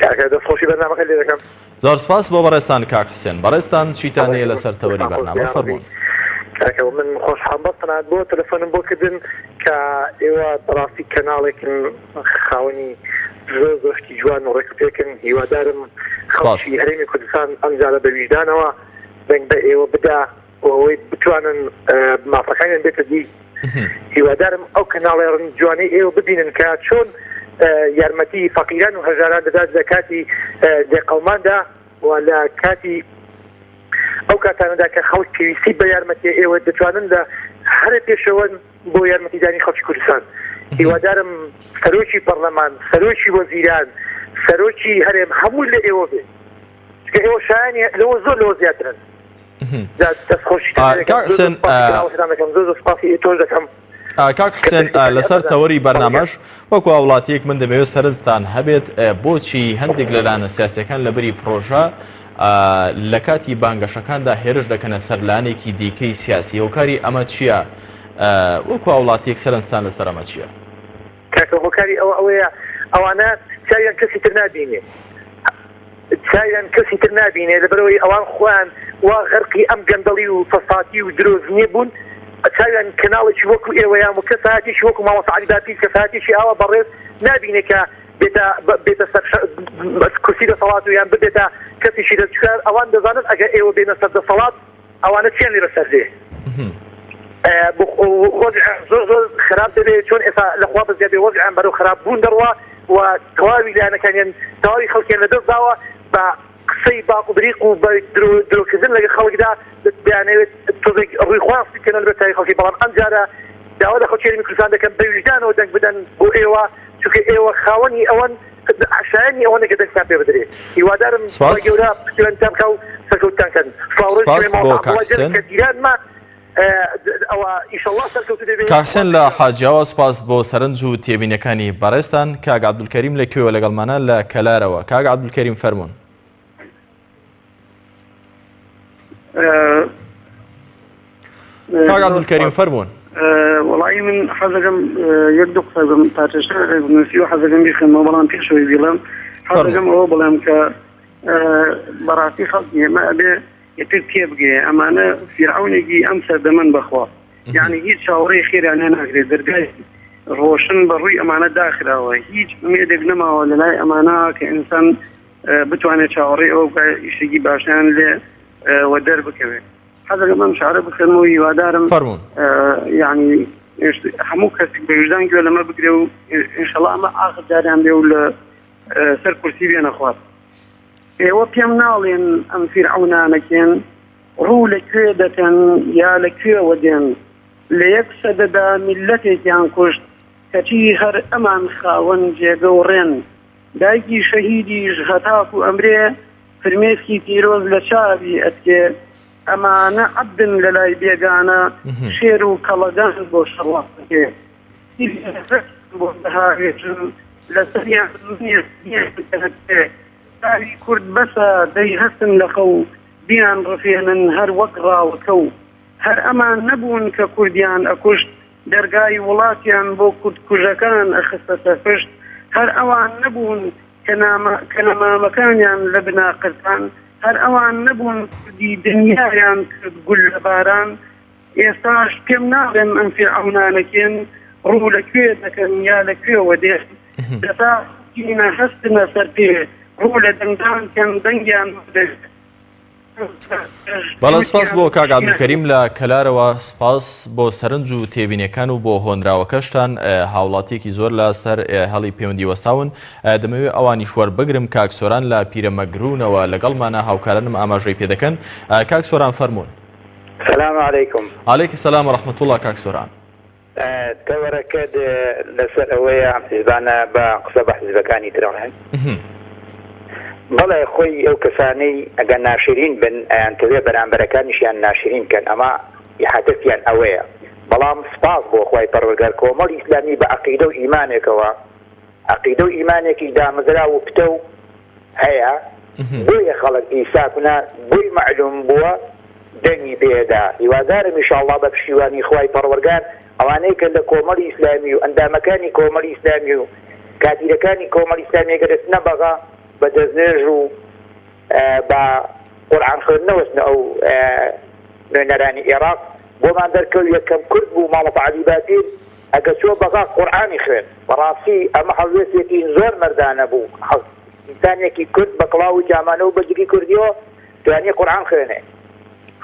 کاکە دەست خۆشی بەرنامەکە لێ دەکەم. زۆر سپاس بۆ بەڕێزتان کاک حسێن. بەڕێزتان چیتان هەیە لەسەر تەوەری بەرنامە فەرموون. کاکە من خۆشحاڵم بەس تەنانەت بۆ تەلەفۆنم بۆ کردن کە ئێوە بەڕاستی کەناڵێکن خاوەنی زۆر زۆر شتی جوان و ڕێک و پێکن هیوادارم سپاس. خەڵکی هەرێمی کوردستان ئەمجارە بە ویژدانەوە دەنگ بە ئێوە بدا بۆ ئەوەی بتوانن مافەکانیان بێتە دی هیوادارم ئەو کەناڵێ جوانەی ئێوە ببینن کە چۆن یارمەتی فەقیران و هەژاران دەدات لە کاتی لێقەوماندا و لە کاتی ئەو کاتانەدا کە خەڵک پێویستی بە یارمەتی ئێوە دەتوانن لە هەرە پێشەوەن بۆ یارمەتیدانی خەڵکی کوردستان هیوادارم سەرۆکی پەرلەمان سەرۆکی وەزیران سەرۆکی هەرێم هەموو لە ئێوە بێت چونکە ئێوە شایانی لەوە زۆر لەوە زیاترن. کاک حسێن کاک حسێن لەسەر تەوەری بەرنامەش وەکو هاوڵاتیەک من دەمەوێت سەرنجتان هەبێت بۆچی هەندێک لە لایەنە سیاسەکان لە بری پرۆژە لە کاتی بانگەشەکاندا هێرش دەکەنە سەر لایەنێکی دیکەی سیاسی هۆکاری ئەمە چییە وەکو هاوڵاتیەک سەرنجتان لەسەر ئەمە چییە؟ کاکە هۆکاری ئەوە ئەوەیە ئەوانە چاویان کەسی تر نابینێ چاویان کەسی تر نابینێ لەبەرئەوەی ئەوان خۆیان وا غەرقی ئەم گەندەڵی و فەسادی و درۆزنیە بوون چاویان کەناڵێکی وەکو ئێوەیان و کەسایەتێکی وەکو مامۆستا عەلی باپیر کەسایەتێکی ئاوا بەڕێز نابینێ کە بێتە بێتە سەر کورسی دەسەڵات و یان ببێتە کەسێکی دەستکار ئەوان دەزانن ئەگەر ئێوە بێنە سەر دەسەڵات ئەوانە چیان لێ بەسەر دێ وەزعیان زۆر زۆر خراپ دەبێ چۆن ئێستا لەخوا بەزیاد بێ وەزعیان بەرەو خراپ بوون دەڕوا و تەواوی لایەنەکانیان تەواوی خەڵکیان لەدەست داوە بە قسەی باق و بریق و بە درۆکردن لەگەڵ خەڵکدا دەیانەوێت تۆزێک ڕووی خۆیان سپی بکەنەوە لەبەر چاوی خەڵکی بەڵام ئەمجارە داوا لە خەڵکی هەرێمی کوردستان دەکەم بە ویژدانەوە دەنگ بدەن بۆ ئێوە چونکە ئێوە خاوەنی ئەوەن شایەنی ئەوەنە کە دەنگتان پێ بدرێ هیوادارم سپاس. خوای گەورە پشتیوانیتان بکا و سەرکەوتوتان کەن سڵاو ڕێز سپاس لە بۆ مامۆستا کاک عەبدوڵای جەنگ حسێن. کە جیرانمە ئەوە ئیشەڵڵا سەرکەوتوو دەبێ کاک حسێن لە حاجیاوە سپاس بۆ سەرنج و تێبینیەکانی بەڕێزتان. کاک عەبدولکەریم لە کوێوە لەگەڵمانە؟ لە کەلارەوە. کاک عەبدولکەریم فەرموون. کاک عەبدولکەریم فەرموون. وەڵایی من حەزەکەم یەک دوو قسە بم پارچە شعرێک بنووسی و حەزەکەم بیخوێنمەوە بەڵام پێشەوەی بیڵێم حەزەکەم ئەوە بڵێم کە بەڕاستی خەڵکی ئێمە ئەبێ ئیتر تێبگەیە ئەمانە فیرعەونێکی ئەم سەردەمەن بەخوا یعنی هیچ چاوەڕێی خێریان لێ ناکرێت دەرگای ڕۆشن بە ڕووی ئەمانە داخراوە هیچ ئومێدێک نەماوە لە لای ئەمانە کە ئینسان بتوانێت چاوەڕێی ئەوە بکات ئیشێکی باشیان لێ وەدەر بکەوێت حەزەکەم ئەم شعرە بخوێنمەوە هیوادارم فەرموون یعنی هەموو کەسێک بە ویژدان گوێ لەمە بگرێ و ئینشەڵا ئەمە ئاخر جاریان بێ و لە سەر کورسی بێنە خوار ئێوە پێم ناڵێن ئەم فیرعەونانە کێن ڕوو لە کوێ دەکەن یا لە کوێوە دێن لە یەک سەدەدا میللەتێکیان کوشت کەچی هەر ئەمان خاوەن جێگە و ڕێن دایکی شەهیدیش هەتاکو ئەمرێ فرمێسکی پیرۆز لە چاوی ئەتکێ. ئەمانە عەبدن لەلای بێگانە شێر و کەڵەگان بۆ شەڕواپێ بۆ دەهاوێژن لەسەریان پێ چاوی کورد بەسە دەی هەستن لە خەو بیان ڕفێنن هەر وەک ڕاوەکەو هەر ئەمان نەبوون کە کوردیان ئەکوشت دەرگای وڵاتیان بۆ کوردکوژەکان ئەخستە سەر پشت هەر ئەوان نەبوون کە نامە کە نەمامەکانیان لە بنا قرتان هەر ئەوان نەبوون کوردی دنیایان کرد گوللە باران ئێستاش پێم ناڵێن ئەم فیرعەونانە کێن ڕوو لە کوێ دەکەن یا لە کوێوە دێن دەسا کینە هەستنە سەر پێ ڕوو لە دەنگدان کەن دەنگیان بدەن. بەڵێ سپاس بۆ کاک عەبدولکەریم لە کەلارەوە سپاس بۆ سەرنج و تێبینیەکان و بۆ هۆنراوەکەشتان هاوڵاتیەکی زۆر لە سەر هەڵی پەیوەندی وەستاون دەمەوێت ئەوانیش وەربگرم کاک سۆران لە پیرەمەگرونەوە لەگەڵمانە هاوکارانم ئاماژەی پێدەکەن کاک سۆران فەرموون. سلام علیکم. علیک سلام و رحمت اللە کاک سۆران. تەوەرەکەت لەسەر ئەوەیە ئەم حیزبانە بە قسە بە حیزبەکانی تر ئەڵێن؟ بەڵێ خۆی ئەو کەسانەی ئەگەر ناشرین بن ئەیانتەوێ بەرامبەرەکانیشیان ناشرین کەن ئەمە هەدەفیان ئەوەیە بەڵام سپاس بۆ خوای پەروەردگار کۆمەڵی ئیسلامی بە عەقیدە و ئیمانێکەوە عەقیدە و ئیمانێکی دامەزراو و پتەو هەیە بۆیە خەڵک ئیسا کونا بۆی مەعلوم بووە دەنگی پێدا هیوادارم ئیشاڵڵا بە پشتیوانی خوای پەڕوەرگار ئەوانەی کە لە کۆمەڵی ئیسلامی و ئەندامەکانی کۆمەڵی ئیسلامی و کادیرەکانی کۆمەڵی ئیسلامی گەر ئەچنە بەغا بە دەستنوێژ و بە قورعان خوێندنەوە ئەچنە ئەو نوێنەرانی ئێراق بۆمان دەرکەوت یەکەم کورد بوو مامۆستا عەلی باپیر ئەگەر چووە بەغا قورعانی خوێند بەڕاستی ئەمە هەڵوێستێکی زۆر مەردانە بوو ئینسانێکی کورد بە کڵاو و جامانە و بە جلی کوردیەوە توانی قورعان خوێنێ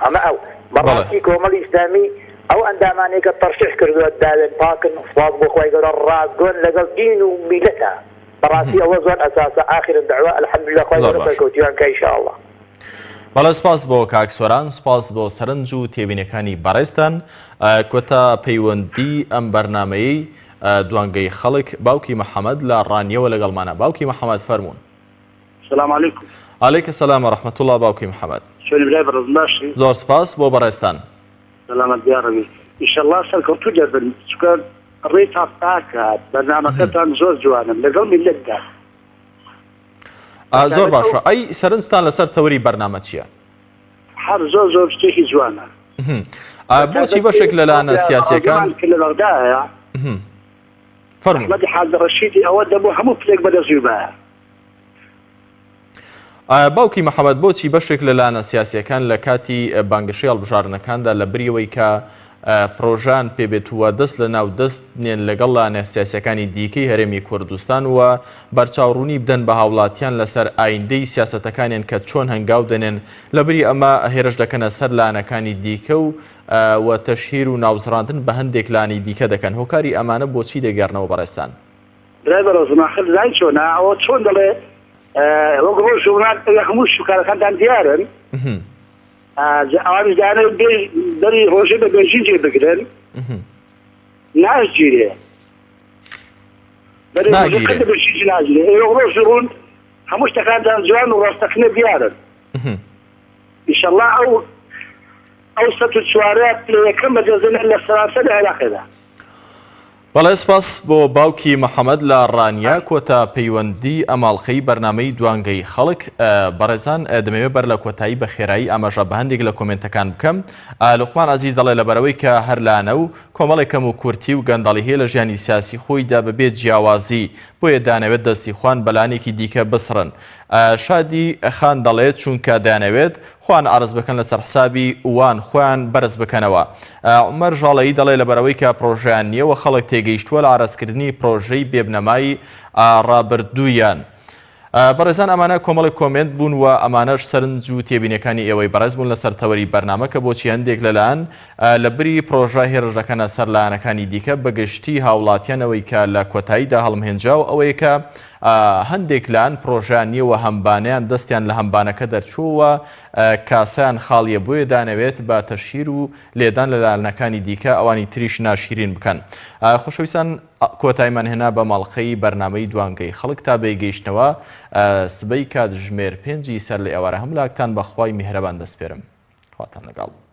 ئەمە ئەو بەڕاستی کۆمەڵی ئیسلامی ئەو ئەندامانەی کە تەرشیح کردووە داوێن پاکن سپاس بۆ خوای گەورە ڕاستگۆن لەگەڵ دین و میلەتە بەڕاستی ئەوە زۆر ئەساسە ئاخر الدعوە الحمدللە خوای زۆر گەورە باشە. سەرکەوتویان کا ان شاء اللە. بەڵێ سپاس بۆ کاک سۆران سپاس بۆ سەرنج و تێبینەکانی بەڕێزتان کۆتا پەیوەندی ئەم بەرنامەیەی دوانگەی خەڵک باوکی محەمەد لە ڕانیەوە لەگەڵمانە باوکی محەمەد فەرموون. سلام علیکم. علیک سلام و رحمت اللە باوکی محمد. چۆنی برای بەڕێزم باشی؟ زۆر سپاس بۆ بەڕێزتان. سەلامەت یاڕەبی ئیشەڵا سەرکەوتوو دەبن چونکە ڕێتان پاکە بەرنامەکەتان زۆر جوانە لەگەڵ میللەتدا. زۆر باشە ئەی سەرنجتان لەسەر تەوەری بەرنامە چییە؟ هەر زۆر زۆر شتێکی جوانە. بۆچی بەشێک لە لایەنە سیاسیەکان کە لە بەغدایە فەرموو. ئەحمەدی حاجی ڕەشیدی ئەوە دەبوو هەموو پلێک بەدەست بایە. باوکی محەمەد بۆچی بەشێک لە لایەنە سیاسیەکان لە کاتی بانگەشەی هەڵبژاردنەکاندا لە بریەوەی کە پرۆژان پێبێت و دەست لە ناو دەست نێن لەگەڵ لایەنە سیاسیەکانی دیکەی هەرێمی کوردستان و بەرچاوڕوونی بدەن بە هاوڵاتیان لەسەر ئایندەی سیاسەتەکانیان کە چۆن هەنگاو دەنێن لە بری ئەمە هێرش دەکەنە سەر لایەنەکانی دیکە و و تەشهیر و ناوزڕاندن بە هەندێک لانی دیکە دەکەن هۆکاری ئەمانە بۆچی دەگەڕنەوە بەڕێزتان؟ برای بەڕێزم ئاخر زانی چۆنە ئەوە چۆن دەڵێ وەک ڕۆژ ژووران ئەوێ هەموو شوکارەکانتان دیارن ئەوانیش دانە بەری ڕۆژێ بە بێژین جێ بگرن ناشگیرێ بەری ڕۆژێ ناگیرێ ئێوە ڕۆژ ڕوون هەموو شتەکانتان جوان و ڕاستەقینە دیارن ئیشەڵا ئەو ئەو سەد و چوارە پلە یەکەم بەدەستدێنن لە سەرانسەری عێراقێدا. بەڵێ سپاس بۆ باوکی محەمەد لە ڕانیە کۆتا پەیوەندی ئەم ئاڵقەی بەرنامەی دوانگەی خەڵک بەڕێزان دەمەوێت بەر لە کۆتایی بە خێرایی ئاماژە بە هەندێک لە کۆمێنتەکان بکەم لوقمان عەزیز دەڵێ لەبەرئەوەی کە هەر لایەنە و کۆمەڵێک کەم و کورتی و گەندەڵی هەیە لە ژیانی سیاسی خۆیدا بەبێ جیاوازی بۆیە دانەوێت دەستی خوان بەلانێکی دیکە بسڕن شادی خان دەڵێت چونکە دەیانەوێت خۆیان عەرز بکەن لەسەر حسابی وان خۆیان بەرز بکەنەوە. عومەر ژاڵەیی دەڵێ لەبەرئەوەی کە پرۆژەیان نییە و خەڵک تێگەیشتووە لە عەرزکردنی پرۆژەی بێبنەمای ڕابردوویان. بەڕێزان ئەمانە کۆمەڵێک کۆمێنت بوون و ئەمانەش سەرنج و تێبینەکانی ئێوەی بەڕێز بوون لەسەر تەوەری بەرنامە کە بۆچی هەندێک لەلایەن لە بری پرۆژە هێرش دەکەنە سەر لایەنەکانی دیکە بەگشتی هاوڵاتیان ئەوەی کە لە کۆتاییدا هەڵمهێنجاو ئەوەیە کە هەندێک لایەن پرۆژەیان نییە و هەمبانەیان دەستیان لە هەمبانەکە دەرچووە و کاسەیان خاڵیە بۆیە دانەوێت بە تەشهیر و لێدان لە لایەنەکانی دیکە ئەوانی تریش ناشیرین بکەن. خۆشەویستان کۆتایمان هێنا بە ماڵقەی بەرنامەی دوانگەی خەڵک تا بەیگەیشتنەوە سبەی کاتژمێر پێنجی سەر لە ئێوارە هەموو لاکتان بە خوای میهرەبان دەسپێرم. خواتان لەگەڵ.